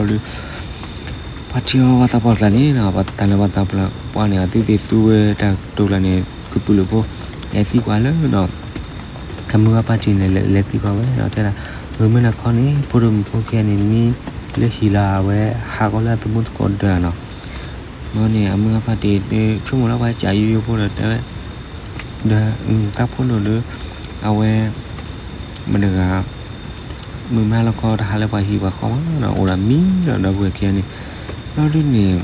ကျါန့ၣ်နီၤ ပှၤတၢ်လၢပှၤသးပှၢ်ပှၤန့ၣ် အသုသ့ၣ်သူဝဲတၢ်ကတိၤကျါန့ၣ် ကပုာ်လုာ်ဖိ လဲၤသံကွၢ်လၢနီၤ အမုၢ်အဖါတံၢ်န့ၣ် လဲၤသံကွၢ်ဝဲဒီးတဲဒၣ် မုၢ်မ့ၢ်နၤခီန့ၣ် ဖိဒိၣ်မုၣ်ဖိခံဂၤန့ၣ် မံလၢဟံၣ်လီၤ အဝဲဟးဂီၤလၢအသမူသကိးဒၢးနီၤ, ဘျီန့ၣ် အမုၢ်အဖါတံၢ် ဆိကမိၣ်လၢပှၤကစၢ်ယိယိဖိဒီးတဲဝဲ ဒီး တၢ်ဖိဒိၣ်ဒီး အဝဲ မတၤတဂၤ မုၢ်မ့ၢ်ဟါလီၤခီ တဟးလၢပှၤဟံၣ်ပှၤဃီမးနီၤ အိၣ်ဒီးမံဒီးဒီပုၢ်ဝဲၢ်ခံဂၤန့ၣ်, ဘျီဒုန့ၣ်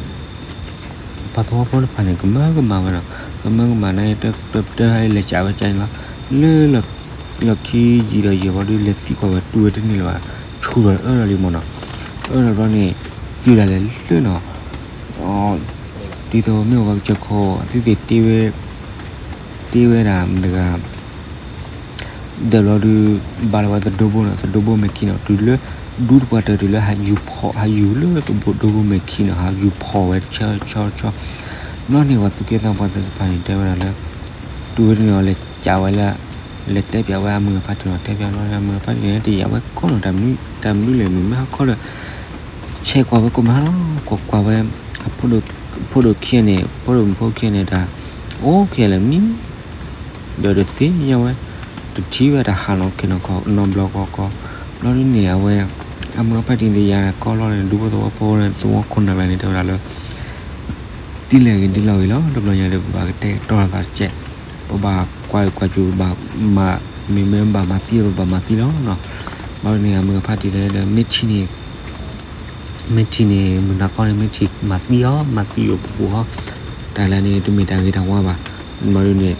ပှၤသဝီဖိတဖၣ်န့ၣ် ကမၢကမၣ်ဝဲနီၤ, ကမၢကမၣ်န့ၣ် တပတၢ်လဲၤကးဝဲကန့ၣ်လီၤ, လၢ လီၢ်ခံယံာ်ဒီးယံာ်ဘျီဒု လဲၤသံကွၢ်ဝဲတူၢ်ဝဲတန့ၢ်လၢၤဘၣ်, ဆူၣ်ထီၣ်အၢထီၣ်လံမးနီၤ, အၢထီၣ်ဘျီန့ၣ် တုၤဒၣ်လဲာ်လၢနီၤ ဒ်သိးမ့ၢ်ဝဲကစၢၢ်ခိၣ် အသုသ့ၣ်တ့ဝဲ တ့ဝဲဒၣ်မတၤတဂၤ ဒီးဘျီဒု ဘၣ်လီၤဝဲသဒိဘိနီၤ, သဒိဘိမဲာ်ခံနီၤ, တုၤလၢ ဒူတပှၢ်တၢၢ်တုၤလၢဟးယူၤဖီၣ် ဟးယူၤလၢသဒိဘိမဲာ်ခံနီၤ, ဟးယူၤဖီၣ်ဝဲတဆီဆီဆီ, ဘျီန့ၣ် ပှၤသူၣ်က့သးပှၢ်သ့ၣ်တဖၣ်န့ၣ် တဲဝဲဒၣ်လၢ တုၤဝဲတန့ၢ်အီၤ လဲၤကးဝဲလၢ လဲၤတဲပၠးဝဲအမုၢ်အဖါတံၢ်နီၤ, တဲပၠးဘျီန့ၣ် အမုၢ်အဖါတံၢ်န့ၣ် တယာ်ဝဲကီနီၤ, တၢ်မနုၤလဲၣ် မုၢ်မ့ၢ်ဟါခီဒီး ဆဲးကွၢ်ဝဲကိးမုၢ်ဟါလီၤ, ကွၢ်ကွၢ်ဝဲ အဖိဒိၣ်ခံဂၤန့ၣ် ဖိဒိၣ်မုၣ်ဖိခံဂၤန့ၣ် တၢ် အိၣ်ခံဂၤလၢာ်မံ ဒီးတသ့ၣ်ညါဝဲ တထံၣ်ဝဲတၢ်ဟးနီၢ်ခဲနီၢ်ခီ နီတဘျီဃီဃီ, ဘျီဒုန့ၣ် အဝဲ အမုၢ်အဖါတံၢ်တယာ်ကီလီၤန့ၣ် ဒူဖိသဝီဖိန့ၣ် သဝီခိၣ်နၢ်ကျါန့ၣ် တဲဝဲဒၣ်လၢ ဒ်လဲၣ်ဂ့ၤဒ်လဲၣ်ဂ့ၤလီၤ, တဘျီညါဒီး ပဘၣ်ကတဲာ်ကတီၤလိာ်သးတကဲး, ပဘၣ်ကွၢ်က့ၤကွၢ်က့ၤ ပဘၣ်မၤ မ့မ့ၢ်ဘၣ်မၤသံ ပဘၣ်မၤသံလီၤနီၤ. ဘျီန့ၣ် အမုၢ်ဂၤဖါတံၢ်တဲ မ့ၢ်ထံၣ်န့ၣ် မ့ၢ်ထံၣ်န့ၣ် မုၢ်နၤခီန့ၣ် မ့ၢ်ထံၣ်မၤသံအီၤ မၤသံအီၤပူၤပူၤဟီ, တၢ်လၢန့ၣ် တမ့ၢ်တၢ်ဂ့ၤတၢ်ဝါဘၣ်. ဘျီဒုန့ၣ်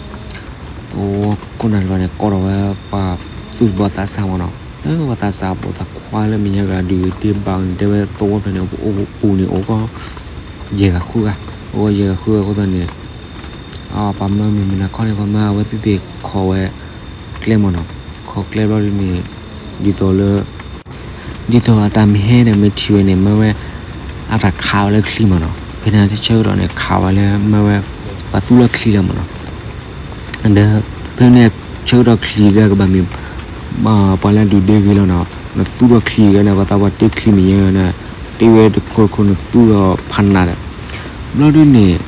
သဝီခိၣ်နၢ်တဘျီန့ၣ် ကိးထီၣ်ဝဲပှၤသူၣ်ဘီၣ်သးစၢ်မ့ၢ်နီၤ, လၢပှၤသးစၢ်ဖိသးခွါလၢမဲာ်ညါဂၤဒုးတ့ၢ်ဘၣ်န့ၣ် တဲဝဲသဝီဖျၢၣ်န့ၣ် အိၣ်ပူၤန့ၣ်အိၣ်ကီး ယဲၢ်ဂၤဃုဂၤ, အိၣ်ကီးယဲၢ်ဂၤဃုဂၤအဃိသတးန့ၣ် ပှၤမၢမုၢ်မုၢ်နၤခီန့ၣ် ပှၤမၢအဝဲသ့ၣ်သ့ၣ်ခိးဝဲ ကျဲမ့ၢ်နီၤ, ခိးကျဲဘျီဒုန့ၣ် ဒ်သိးလၢ ဒ်သိးအတၢ်မ့ၢ်ဟဲန့ၣ် မ့ၢ်ထံၣ်ဝဲန့ၣ် မၢဝဲ အတၢ်ခးဝဲလၢချံမ့ၢ်နီၤ, ဖဲန့ၣ်ဆၢကတီၢ်န့ၣ် ခးဝဲလၢမၢဝဲ ပှၤသူလၢချံလီၤမ့ၢ်နီၤ. ဒီး ဖဲန့ၣ်ဆၢကတီၢ်ချံဒီးကဘၣ်မ့ၢ် ပှၤလၢဒုးဒ့ဂ့ၤလီၤနီၤ, နသူဒီးချံဂၤန့ၣ် ပှၤသးပှၢ်တ့ချံမ့ၢ်ယဲန့ၣ် တ့ဝဲတခိၣ်တခိၣ် နသူဒီးဖးနးဒီး ဘျီဒုန့ၣ်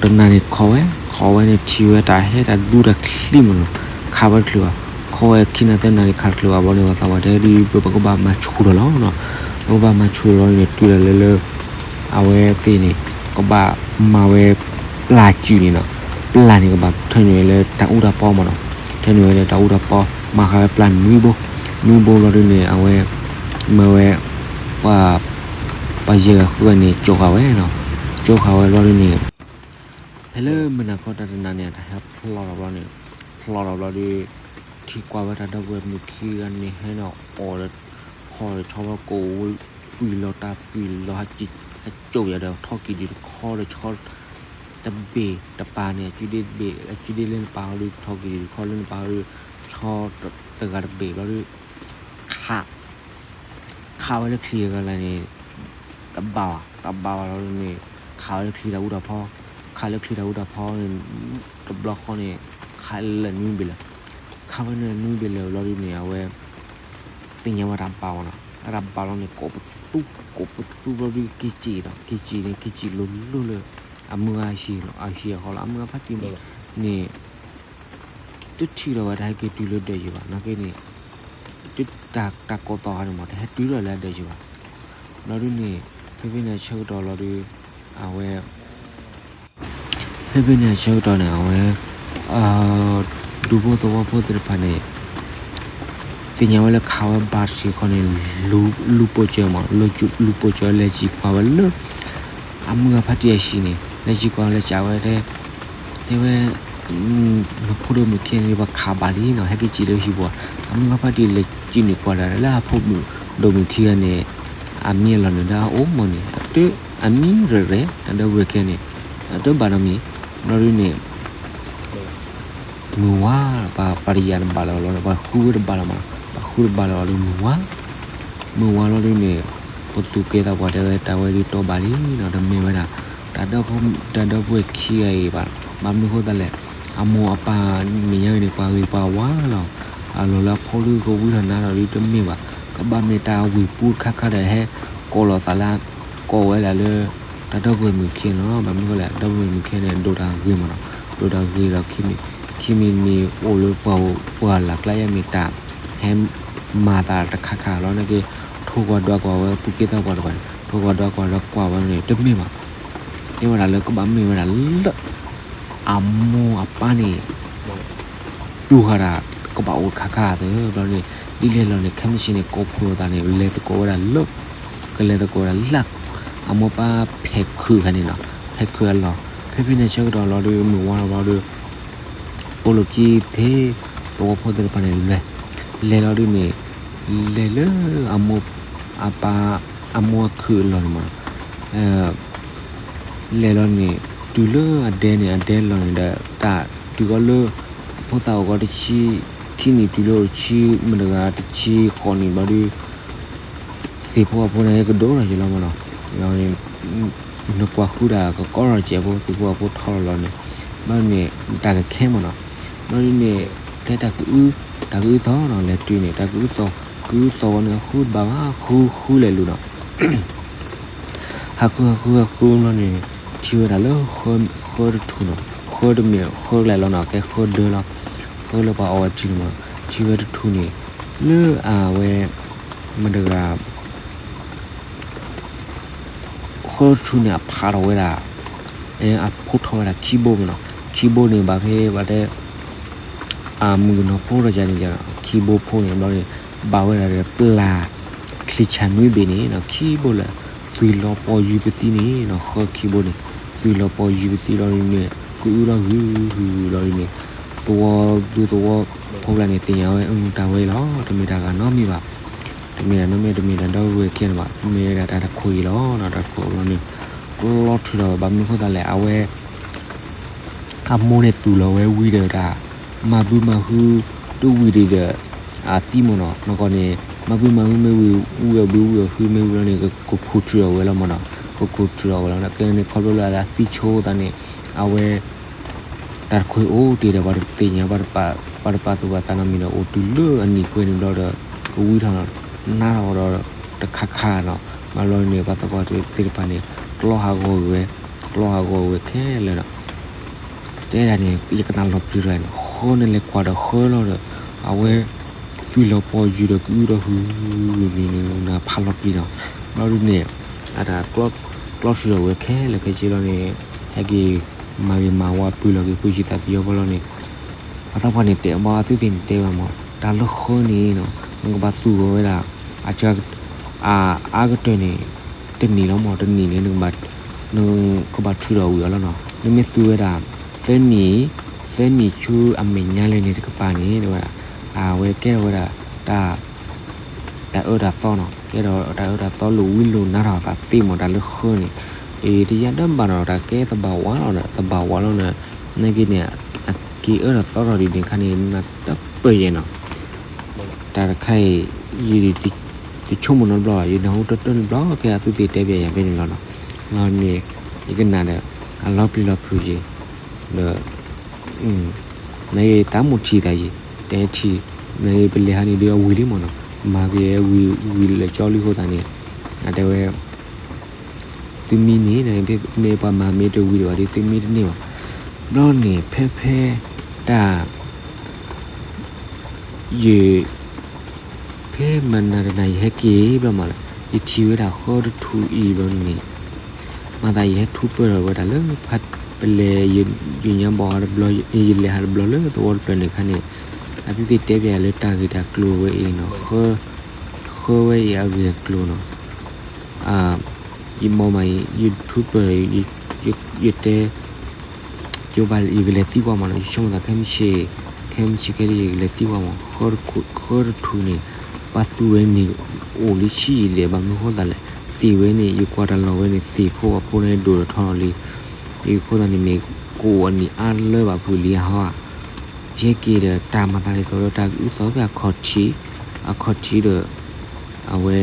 တနၤန့ၣ်ခိးဝဲ ခိးဝဲန့ၣ် ထံၣ်ဝဲတၢ်ဟဲတၢ်ဒူတၢ်ချံမ့ၢ်နီၤ, ခးဝဲတချုးဘၣ်, ခိးဝဲခံနၤသၢနၤန့ၣ်ခးတချုးဘၣ်ဘျီန့ၣ် ပှၤသးပှၢ်တဲဒ်ပကဘၣ်မၤဆူၣ်ထီၣ်လီၤနီၤ, ပကဘၣ်မၤဆူၣ်ထီၣ်လီၤန့ၣ် တုၤဒၣ်လဲာ်လၢ အဝဲသ့ၣ်န့ၣ် ကဘၣ်မၤဝဲ ပျၢ်စုၣ်န့ၣ်နီၤ, ပျၢ်န့ၣ်ကဘၣ်ထၢနုာ်ဝဲလၢတၢ်အူတၢ်ပီမ့ၢ်နီၤ, ထၢနုာ်ဝဲလၢတၢ်အူတၢ်ပီ, မၤဃာ်ဝဲပျၢ်နွံဘိ, နွံဘိဘျီဒုန့ၣ် အဝဲ မၢဝဲ ပှၤ ပှၤယဲၢ်ဂၤဃုဂၤန့ၣ် ကၠီဃာ်ဝဲနီၤ, ကၠီဃာ်ဝဲဘျီဒုန့ၣ် ဖဲလၢမုၢ်နၤခီတၢ်တနၤန့ၣ် တၢ်ဟဲဖျိးထီၣ်ဘျီန့ၣ် ဖျိးထီၣ်ဘျီဒု ထံၣ်ကွၢ်ဝဲတၢ်ဒီပုၢ်ဝဲၢ်မုၣ်ခံဂၤန့ၣ် ဟဲန့ၣ်အီၣ်ဒီး ဖီၣ်ဒီးဆီလီၤကိၣ်ဝဲ ကွံာ်လီၤတၢ်သွံၣ်လီၤ ဟးကၠိၣ်ယၤဒီးထီၣ်က့ၤဒံးတခီဒီးဆီ တဘ့ၣ်တပၤန့ၣ် အကုဒ့တဘ့ၣ် အကုဒ့လၢနပၤဟီဒု ထီၣ်က့ၤဒံးတခီလၢနပၤဟီဒု ဆီတဂၤတဘ့ၣ်ဘျီဒု ခး ခးဝဲလၢချံအဂၤလၢ်န့ၣ် တဘၣ်ဘၣ် တဘၣ်ဘၣ်လီၤဒုန့ၣ် ခးဝဲလၢချံတၢ်အူတၢ်ဖီ, ခးလၢချံတၢ်အူတၢ်ဖီန့ၣ် တဘျီဃီန့ၣ် ခးလၢနွံဘ့ၣ်လၢ်, ခးဝဲန့ၣ်နွံဘ့ၣ်လၢ်ဘျီဒုန့ၣ် အဝဲ သ့ၣ်ညါဝဲတၢ်ဘၣ်ဝဲနီၤ, အတၢ်ဘၣ်လီၤန့ၣ် ကိးပသူ ကိးပသူဘျီဒုက့ၤစံၣ်ဒီး က့ၤစံၣ်န့ၣ် က့ၤစံၣ်လိၤလိၤလၢ အမုၢ်ဂၤဟံၣ်လီၤ အဟံၣ်အဃီလီၤ အမုၢ်ဂၤဖါတံၢ်န့ၣ် တထံၣ်ဒီးဝဲတၢ်ဟဲက့ၤတုၤလၢဒၢးယံၤဘၣ် နာ်က့န့ၣ် တၢ်ကိးသီခါန့ၣ်မး တဟဲတုၤဒီးလၢအဒၢးယံၤဘၣ်. ဘျီဒုန့ၣ် ဖဲဖဲန့ၣ်အဆၢကတီၢ်လီၤဒု အဝဲ ဖဲဖဲန့ၣ်အဆၢကတီၢ်န့ၣ် အဝဲ ဒူဖိသဝီဖိသ့ၣ်တဖၣ်န့ၣ် သ့ၣ်ညါဝဲလၢခးဝဲဘၣ်တထံၣ်ခီန့ၣ် လူၤပိာ်စၢၤမး လူၤပိာ်စၢၤလဲၤစံၣ်ကွၢ်ဝဲလၢ အမုၢ်ဂၤဖါတံၢ်အဟံၣ်န့ၣ် လဲၤစံၣ်ကွၢ်ဝဲလၢကးဝဲတဲ တဲဝဲ နဖိဒိၣ်မုၣ်ခံဂၤန့ၣ် ပှၤခးဘၣ်လံနီၤ ဟဲက့ၤစံၣ်လၢဟံၣ်ပူၤ အမုၢ်ဂၤဖါတံၢ်လဲၤစံၣ်န့ၣ်ကွၢ်ဒၣ်လၢအဖိမုၣ်ဒိၣ်မုၣ်ခံဂၤန့ၣ် အမံၤအလီၢ်န့ၣ်ဒီးအအိၣ်မးန့ၣ် အတ အမံၤရဲၣ်ရဲၣ် တၢ်ဒီပုၢ်ဝဲၢ်ခံဂၤန့ၣ် အတဘၣ်နီတမံၤ ဘျီဒုန့ၣ် မုၢ်ဝါ ပှၤပှၤတယာ်တဘၣ်လၢၤဘၣ်လီၤ ပှၤဃုဝဲတဘၣ်လၢၤမး ပှၤဃုတဘၣ်လၢၤဘၣ်လၢမုၢ်ဝါ မုၢ်ဝါလီၤဒုန့ၣ် ပသူၣ်ကဲသးပှၢ်တဲဝဲတၢ်ဝဲဒုးတီဘၣ်လံနီၤ တမ့ၢ်ဝဲဒၣ် တၢ်ဒီပုၢ် တၢ်ဒီပုၢ်ဝဲၢ်ခံဂၤအံၤဘၣ် ဘၣ်မနုၤဃိသတးလဲၣ် အမိၢ်အပၢ်မဲာ်ညါအံၤန့ၣ် ပှၤဂ့ၤပှၤဝါလီၤ အလီၢ်လၢအဖိဒုကဝံထီၣ်နါထီၣ်ဒုတမ့ၢ်ဘၣ် ကဘၣ်မ့ၢ်တၢ်ဝ့ၢ်ပူတခါခါဒီးဟဲ ကိးလီၤသးလၢ ကိးဝဲဒၣ်လၢ တၢ်ဒီပုၢ်ဝဲၢ်မုၣ်ခံဂၤလီၤ ဘၣ်မနုၤဃိလဲၣ် တၢ်ဒီပုၢ်ဝဲၢ်မုၣ်ခံဂၤန့ၣ် ဒိၣ်တၢ်ဂ့ၤမးနီၤ ဒိၣ်တၢ်ဂ့ၤဒီး ခံမံၤ ခံမံၤမံၤအိၣ်လၢပှၤ ပှၤလၢ်ကျါယါမ့ၢ်တၢ် ဟဲမၤသးတခါခါလီၤ နာ်က့ ထိၣ်ကွၢ်ဒွးကွၢ်ဝဲသူၣ်ကဲသးပှၢ်တဖၣ်န့ၣ် ထိၣ်ကွၢ်ဒွးကွၢ်ဒီးကွၢ်ဝဲန့ၣ် တမ့ၢ်ဘၣ် တဲဝဲဒၣ်လၢကဘၣ်မ့ၢ်ဝဲဒၣ်လၢ အမိၢ်အပၢ်န့ၣ် တူၢ်ဃာ်ဒၣ် ကဘၣ်အိၣ်တခါခါသၢဘျီန့ၣ် ဒ်လဲၣ်လီၤန့ၣ် ခဲမုၢ်ဆ့ၣ်န့ၣ် ကိးဖှိၣ်လိာ်သးန့ၣ် လဲၤသကိးဝဲဒၣ်လၢ ကလဲၤသကိးဝဲဒၣ်လၢ အမိၢ်ပၢ်ဖဲးခုးခါန့ၣ်နီၤ ဖဲးခုးအလီၢ် ဖဲဖဲန့ၣ်ဆၢကတီၢ်လီၤဒုး မုၢ်ဝါလီၤဘျီဒုး အိၣ်လၢခံသ့ သဝီဖိသ့ၣ်တဖၣ်န့ၣ်လဲၤ လဲၤလီၤဒုးန့ၣ် လဲၤလၢ အမိၢ် အပၢ် အမိၢ်အခုးအလီၢ်န့ၣ်မး လဲၤလီၤန့ၣ် တုၤလၢအဒဲန့ၣ် အဒဲလီၤန့ၣ်ဒီး တၢ်တုၤဃီလၢ အဖိသၣ်အိၣ်ဃီတဆံ ခံနံၣ်တုၤလၢအိၣ်တဆံ မတဂၤတဆံဃိးနံၣ်ဘျီဒုး သ့ၣ်ဖိအဖိန့ၣ် ကဒိၣ်ထီၣ်က့ၤလီၤမးနီၤ နကွၢ်ဃုတၢ်ကကီထီၣ်ကဲးဖိ သ့ၣ်ဖိအဖိထီၣ်လီၤလီၤန့ၣ် ဘျီန့ၣ် တၢ်ကခဲမးနီၤ ဘျီဒုးန့ၣ် တဲတၢ်ကအု တၢ်ကအုသီနီၤ လဲၤတုၤန့ၣ် တၢ်ကအုသီ ကအုသီဝဲန့ၣ် ဃုတဘၣ်ဘၣ် ဃုဃုလဲၤလူၤနီၤ ဟးဃုဟးဃုဟးဃုဘျီန့ၣ် ထံၣ်ဝဲဒၣ်လၢ ဃၢတထူၣ်နီၤ ဃၢတမ့ၢ် ဃၢကျဲလီၤနီၤ ကဲဃၢဒၢလီၤ ဃၢလၢပှၤအီၣ်ဝဲထံန့ၣ်မး ထံၣ်ဝဲတထူၣ်န့ၣ် လၢအဝဲ မတဂၤ ဃၢတထူၣ်န့ၣ် အဖးထီၣ်ဝဲဒၣ် အဖိထီၣ်ဝဲဒၣ်ခံဘိမးနီၤ ခံဘိန့ၣ် ဘၣ်ဖဲဘၣ်တဲ အမုၣ်ကနီၤဖိဒီးယၤန့ၣ် ခံဘိဖိန့ၣ် ဘျီန့ၣ် ဘၣ်ဝဲဒၣ်ဒီးပျၢ်ချံၣ်ဆၣ်နွံဘ့ၣ်န့ၣ်နီၤ ခံဘိလၢ သွံၣ်လီၤပီၢ်ယုၢ်ပသံန့ၣ်နီၤ ဃၢခံဘိန့ၣ် သွံၣ်လီၤပီၢ်ယုၢ်ပသံလီၤန့ၣ် ကအုလီၤဂုၤဂုၤလီၤန့ၣ် သဝီဒူသဝီဖိကျါန့ၣ် သ့ၣ်ညါဝဲ အတၢ်ဝဲအံၤလီၤ တမ့ၢ်တၢ်ဂၤနီတမံၤဘၣ် တမ့ၢ်တၢ်နီတမံၤ တမ့ၢ်တၢ်ဒီပုၢ်ဝဲၢ်ခဲန့ၣ်ဘၣ် မ့ၢ်ဝဲဒၣ်တၢ်တခိၣ်အံၤလီၤနီၤ တၢ်တခိၣ်အံၤလီၤန့ၣ် ကျီထုးထီၣ်ဝဲ ဘၣ်မနုၤဃိသတးလဲၣ် အဝဲ အမိၢ်န့ၣ်သူၣ်လီၤဝဲဝံၤဒီးတၢ် မၤဘုမၤဟု တဝံၤဒံးဒီး အသံမ့ၢ်နီၤ နီၢ်ကီၢ်န့ၣ် မၤဘုမၤဟုမ့ၢ်ဝံၤ ဝံၤအဘုဝံၤအဟုမ့ၢ်ဝံၤလီၤန့ၣ် ကခိၣ်ထုးထီၣ်ဝဲလီၤမ့ၢ်နီၤ ကခိၣ်ထုးထီၣ်ဝဲလီၤ ကဲန့ၣ်ခီဖျိလၢအသံဆိသးန့ၣ် အဝဲ တၢ်တခွဲအိၣ်တ့ၢ်ဒီး ပှၤတသ့ၣ်ညါ ပှၤတပာ်သူၣ်ပာ်သးနီတမံၤဒီး အိၣ်တုၤလၢအနံၣ်ခွဲန့ၣ်ဘျီဒီး ကဝံထီၣ်နီၤ နါထီၣ်ဒီးတခါခါနီၤ မ့ၢ်လီၤန့ၣ် ပှၤသးပှၢ်သ့ၣ်တဖၣ်န့ၣ် ကျီဟးဂီၤဝဲ ကျီဟးဂီၤဝဲခဲလၢာ်နီၤ တဲဒၣ်န့ၣ် ယကနၣ်လီၤပျံၤတၢ်န့ၣ် ဃၢန့ၣ်လဲၤကွၢ်ဒီးဃၢလီၤဒီး အဝဲ သွံၣ်လီၤပီၢ်ယုၢ်ဒီးကအုဒီးဟု န့ၣ် ဖးလီၤပျံၤနီၤ ဘျီဒုန့ၣ် အတၢ် ကျီထုးထီၣ်ဝဲခဲလၢာ်ခဲဆ့လီၤန့ၣ် ဟဲက့ၤ မၤဂ့ၤမၤဝါ ပၢၤလီၤက့ၤပှၤယံၤသးသယီဘီလီၤန့ၣ် ပှၤသးပှၢ်န့ၣ်တဲဘၣ်အသုသ့ၣ်န့ၣ်တဲဘၣ်မး တၢ်လၢဃၢန့ၣ်နီၤ နကဘၣ်သူၣ်ဂီၤဝဲဒၣ် အ အါကတၢၢ်န့ၣ် တနံၣ်လီၤမး တနံၣ်န့ၣ် နကဘၣ်ထုးထီၣ်ဝံၤအီၤလီၤနီၤ နမ့ၢ်သူဝဲဒၣ် သၢနံၣ် သၢနံၣ်ဆူအမဲာ်ညါလဲၣ်န့ၣ်တကပၤန့ၣ် တဲဝဲဒၣ် အဝဲကဲထီၣ်ဝဲဒၣ် တၢ် တၢ်အၢတၢ်သီနီၤ ကဲထီၣ်တၢ်အၢတၢ်သီလိာ်ဝံလိာ်နါထီၣ်သးသ့မး တၢ်လၢဃၢန့ၣ် အံၤတယါဒၢဘၣ်နီၤ တၢ်ကဲသဘၣ်ဝးလီၤဒီး သဘၣ်ဝးလီၤဒီး နာ်က့န့ၣ် အက့ၤအၢထီၣ်သီထီၣ်ဒ်န့ၣ်ခါန့ၣ် နၢ်တပၢၢ်ယဲၢ်နီၤ တၢ်တခါအံၤ ယ တဆိကမိၣ်နီတဘျီဘၣ် ယနၢ်ဟူတၢၢ်တၢၢ်န့ၣ်ဘျီ ဖဲအသုသ့ၣ်တဲပၠးယၤဖဲန့ၣ်လီၤနီၤ လီၤန့ၣ် ယကနၣ်ဒီး အလီၤပျံၤလီၤဖုးယဲၢ် ဒီး နသးမိၣ်ထံၣ်သးယံၤ တဲထံၣ် နပလဲၤဟးန့ၣ်ဒီးအဝံၤလံမ့ၢ်နီၤ မၤက့ၤဝံၤဝံၤလၢာ်ကၠီလံအဃိသတးန့ၣ် အတဲဝဲ သုမံန့ၣ် မ့ၢ်ပှၤမၤမ့ၢ်တဝံၤဒံးဘၣ်ဒီး သုမံတန့ၢ်ဘၣ်. ဘျီန့ၣ် ဖဲဖဲ တၢ် ယ ဖဲမနၤတနၤ ယဟဲက့ၤဘျီမးလၢ ယထံၣ်ဝဲဒၣ်ဃၢတထူၣ်အံၤဘျီန့ၣ် မၤသးယဟဲထူပၢၢ်ထီၣ်ဝဲဒၣ်လၢ ပလဲၤ ယညါဘီၣ်ဟးတဘျီ ယလဲၤဟးတဘျီလၢသဝီတဖျၢၣ်န့ၣ်ခါန့ၣ် အသုသ့ၣ်တဲပၠးလၢတၢ်ဂ့ၢ်တၢ်ကျိၤဝဲအံၤနီၤ ဃၢဝဲအံၤအဂ့ၢ်အကျိၤနီၤ ယမီၢ်မးအံၤ ယထူပၢၢ် ယတဲ ယဘၣ်ယကလဲၤသံကွၢ်မးနီၤ ယဆိကမိၣ်သးခဲမုၢ်ဆ့ၣ် ခဲမုၢ်ဆ့ၣ်ခဲလၢာ်ယကလဲၤသံကွၢ်မး ဃၢတထူၣ်န့ၣ် ပှၤသူဝဲန့ၣ် အိၣ်လံဆံးယံာ်ဒဲး ဘၣ်မနုၤဃိသတးလဲၣ် သ့ၣ်ဝဲန့ၣ် ယကွၢ်တၢ်လီၢ်ဝဲန့ၣ် သ့ၣ်ဖိဝဲဖိန့ၣ်ဒိၣ်ထီၣ်လံ အဃိသတးန့ၣ်မ့ၢ် ကအိၣ်အနံၣ်အါလၢဘၣ်ဖုးလံဟီဧါ ယဟဲက့ၤဒီးတၢ်မၤသးဒ်သိးလၢတၢ်ကအုၣ်သီဖဲအခီၣ်ထံး အခီၣ်ထံးဒီး အဝဲ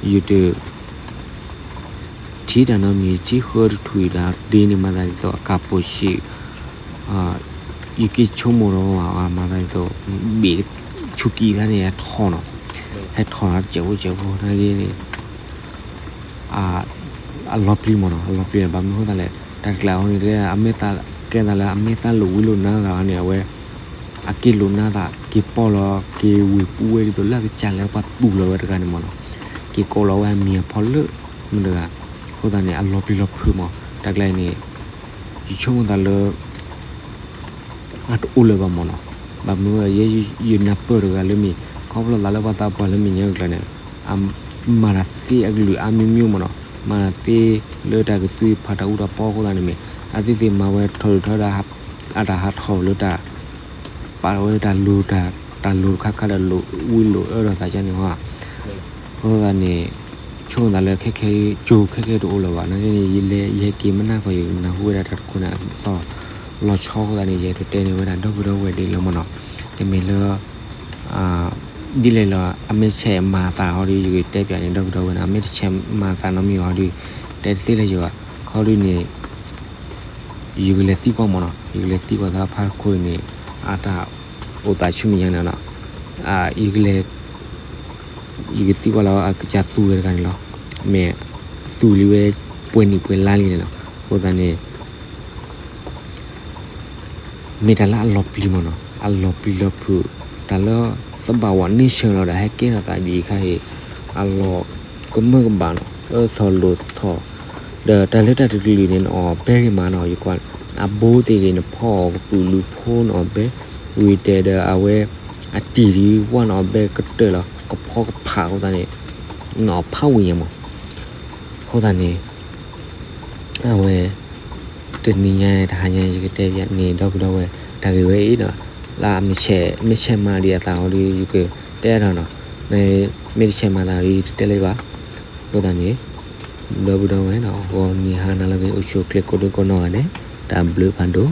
ယတ ထံၣ်တၢ်နီတမံၤ ထံၣ်ဃၢတထူၣ်အံၤဒီး ဒ်န့ၣ်မၤသးဒ်သိးအကၤပိာ်ဆံး ယက့ၤဆိကမိၣ်ဒီးမၤသးဒ်သိး ဘ့ၣ်ဆူၣ်ကံၢ်ခါန့ၣ် ဟဲထီၣ်နီၤ ဟဲထီၣ်နီၤ တစဲးဖိတစဲးဖိနာ်က့န့ၣ် အလီၤပျံၤမးနီၤ အလီၤပျံၤဘၣ်မနုၤဃိသတးလဲၣ် တၢ်တကျါအဃိန့ၣ် အမ့ၢ်သးကဲသးလၢအမ့ၢ်သးလိာ်ဝံလိာ်နါသးန့ၣ် အဝဲ အက့ၤလိာ်နါသး က့ၤပီၢ်လီၤ က့ၤဝ့ၢ်ပူၤဝဲဒ်သိးလၢအကစၢ်လၢပှၤသူၣ်လီၤဝဲတဂၤန့ၣ်မးနီၤ က့ၤကိးလီၤဝဲအမံၤအဖီလၢ မတဂၤ အဃိသတးန့ၣ် အလီၤပျံၤလီၤဖုးမး တၢ်ကျါအံၤန့ၣ် ယဆိကမိၣ်သးလၢ အတအိၣ်လၢၤဘၣ်မးနီၤ ဘၣ်မနုၤ ယဲယနၢ်ပၢၢ်တဂၤလၢမ့ၢ် ခီဖျိသးလၢပှၤသးပှၢ်လၢမဲာ်ညါအကျါန့ၣ် အမၤတၢ်သ့အကလုာ်အါမံၤမံၤမးနီၤ မၤတၢ်သ့လၢတၢ်ကသွံဖးတၢ်အူတၢ်ပီအဃိသတးန့ၣ်မ့ၢ် အသုသ့ၣ်မၤဝဲထီၣ်ဒုးထီဒါ အတၢ်ဟးထီၣ်လၢတၢ် ပာ်ဝဲတၢ်လိၤ တၢ်လိၤတခါခါဒီးလိာ်ဝံလိာ်အၢထီၣ်သးကန့ၣ်ဟီ အဃိသတးန့ၣ် ဆိကမိၣ်သးလၢခဲခဲ ကၠိခဲခဲတအိၣ်လၢၤဘၣ် နာ်က့န့ၣ် ယလဲၤ ယဟဲက့ၤမနၤကီၢ် ယနၢ်ဟူဝဲဒၣ်တၢ်တခိၣ်န့ၣ် အသီၣ် လီၤဆီအဃိသတးန့ၣ် ယအဲၣ်ဒိးတဲန့ၢ်ဝဲဒၣ်ဒီပုၢ်ဒီဝဲၢ်ဒ်လီၤမးနီၤ တမ့ၢ်လၢ ဒ်လဲၣ်လီၤ အမ့ၢ်ဆဲးမၤသးဟီဒီး ယကတဲပၠးန့ၣ် ဒီပုၢ်ဒီဝဲၢ်န့ၣ် အမ့ၢ်တဆဲးမၤသးနီတမံၤဟီဒီး တဲတသ့လၢၤယဘၣ် ခီဒုန့ၣ် ယကလဲၤသံကွၢ်မးနီၤ ယကလဲၤသံကွၢ်သးဖးတခိၣ်အံၤန့ၣ် အတၢ်အိၣ်သးဆူမဲာ်ညါန့ၣ်နီၤ ယကလဲၤ ယကသံကွၢ်လီၤအကစၢ်သူဝဲတဂၤန့ၣ်လီၤ မ့ၢ်သူလံဝဲပှဲၤနံၣ်ပှဲၤလါလံန့ၣ်နီၤ အဃိသတးန့ၣ် မ့ၢ်တၢ်လၢအလီၤပျံၤမးနီၤ အလီၤပျံၤလီၤဖုး တၢ်လၢသဘၣ်ဝးန့ဆၢၣ်လီၤဒီး ဟဲကဲထီၣ်သးဒ်အံၤခါအံၤ အလီၤကမၢကဘၣ်နီၤ အၢထီၣ်လိာ်ထီၣ် ဒီးတၢ်လၢတၢ်တကလုာ်န့ၣ် နအီၣ်ဘဲဂ့ၤမးနီၤ ယကွၢ် အဘိသ့ၣ်ဂ့ၤ နဖီအီၣ်ကပုာ်လုးဖိ နအီၣ်ဘဲ ဝံၤတဲဒီးအဝဲ အတံၤဒုးဝဲန့ၣ်အီၤဘဲကတၢၢ်လီၤ ကဖီကဖးအဃိသတးန့ၣ် နီၢ်ဖးဝံၤညါမး အဃိသတးန့ၣ် အဝဲ တနံၤညါတဟါညါ ယကတဲပၠးန့ၣ် ဒီပုၢ်ဒီဝဲၢ် တၢ်ဂ့ၢ်ဝဲအံၤနီၤ လၢမ့ၢ်ဆဲးမၤဒံးအသးအီၤဒီး ယကတဲထီၣ်နီၤ မ့ၢ်တဆဲးမၤသးဒီး ယတတဲလၢၤဘၣ် အဃိသတးန့ၣ် ဒီပုၢ်ဒီဝဲၢ်နီၤ ဂီၤနံၤဟါနၤလၢအဂ့ၤ အိၣ်ဆူၣ်အိၣ်ချ့ကိးဒူၣ်ကိးနီၢ်ဂၤဒဲး တၢ်ဘျုးဖးဒိၣ်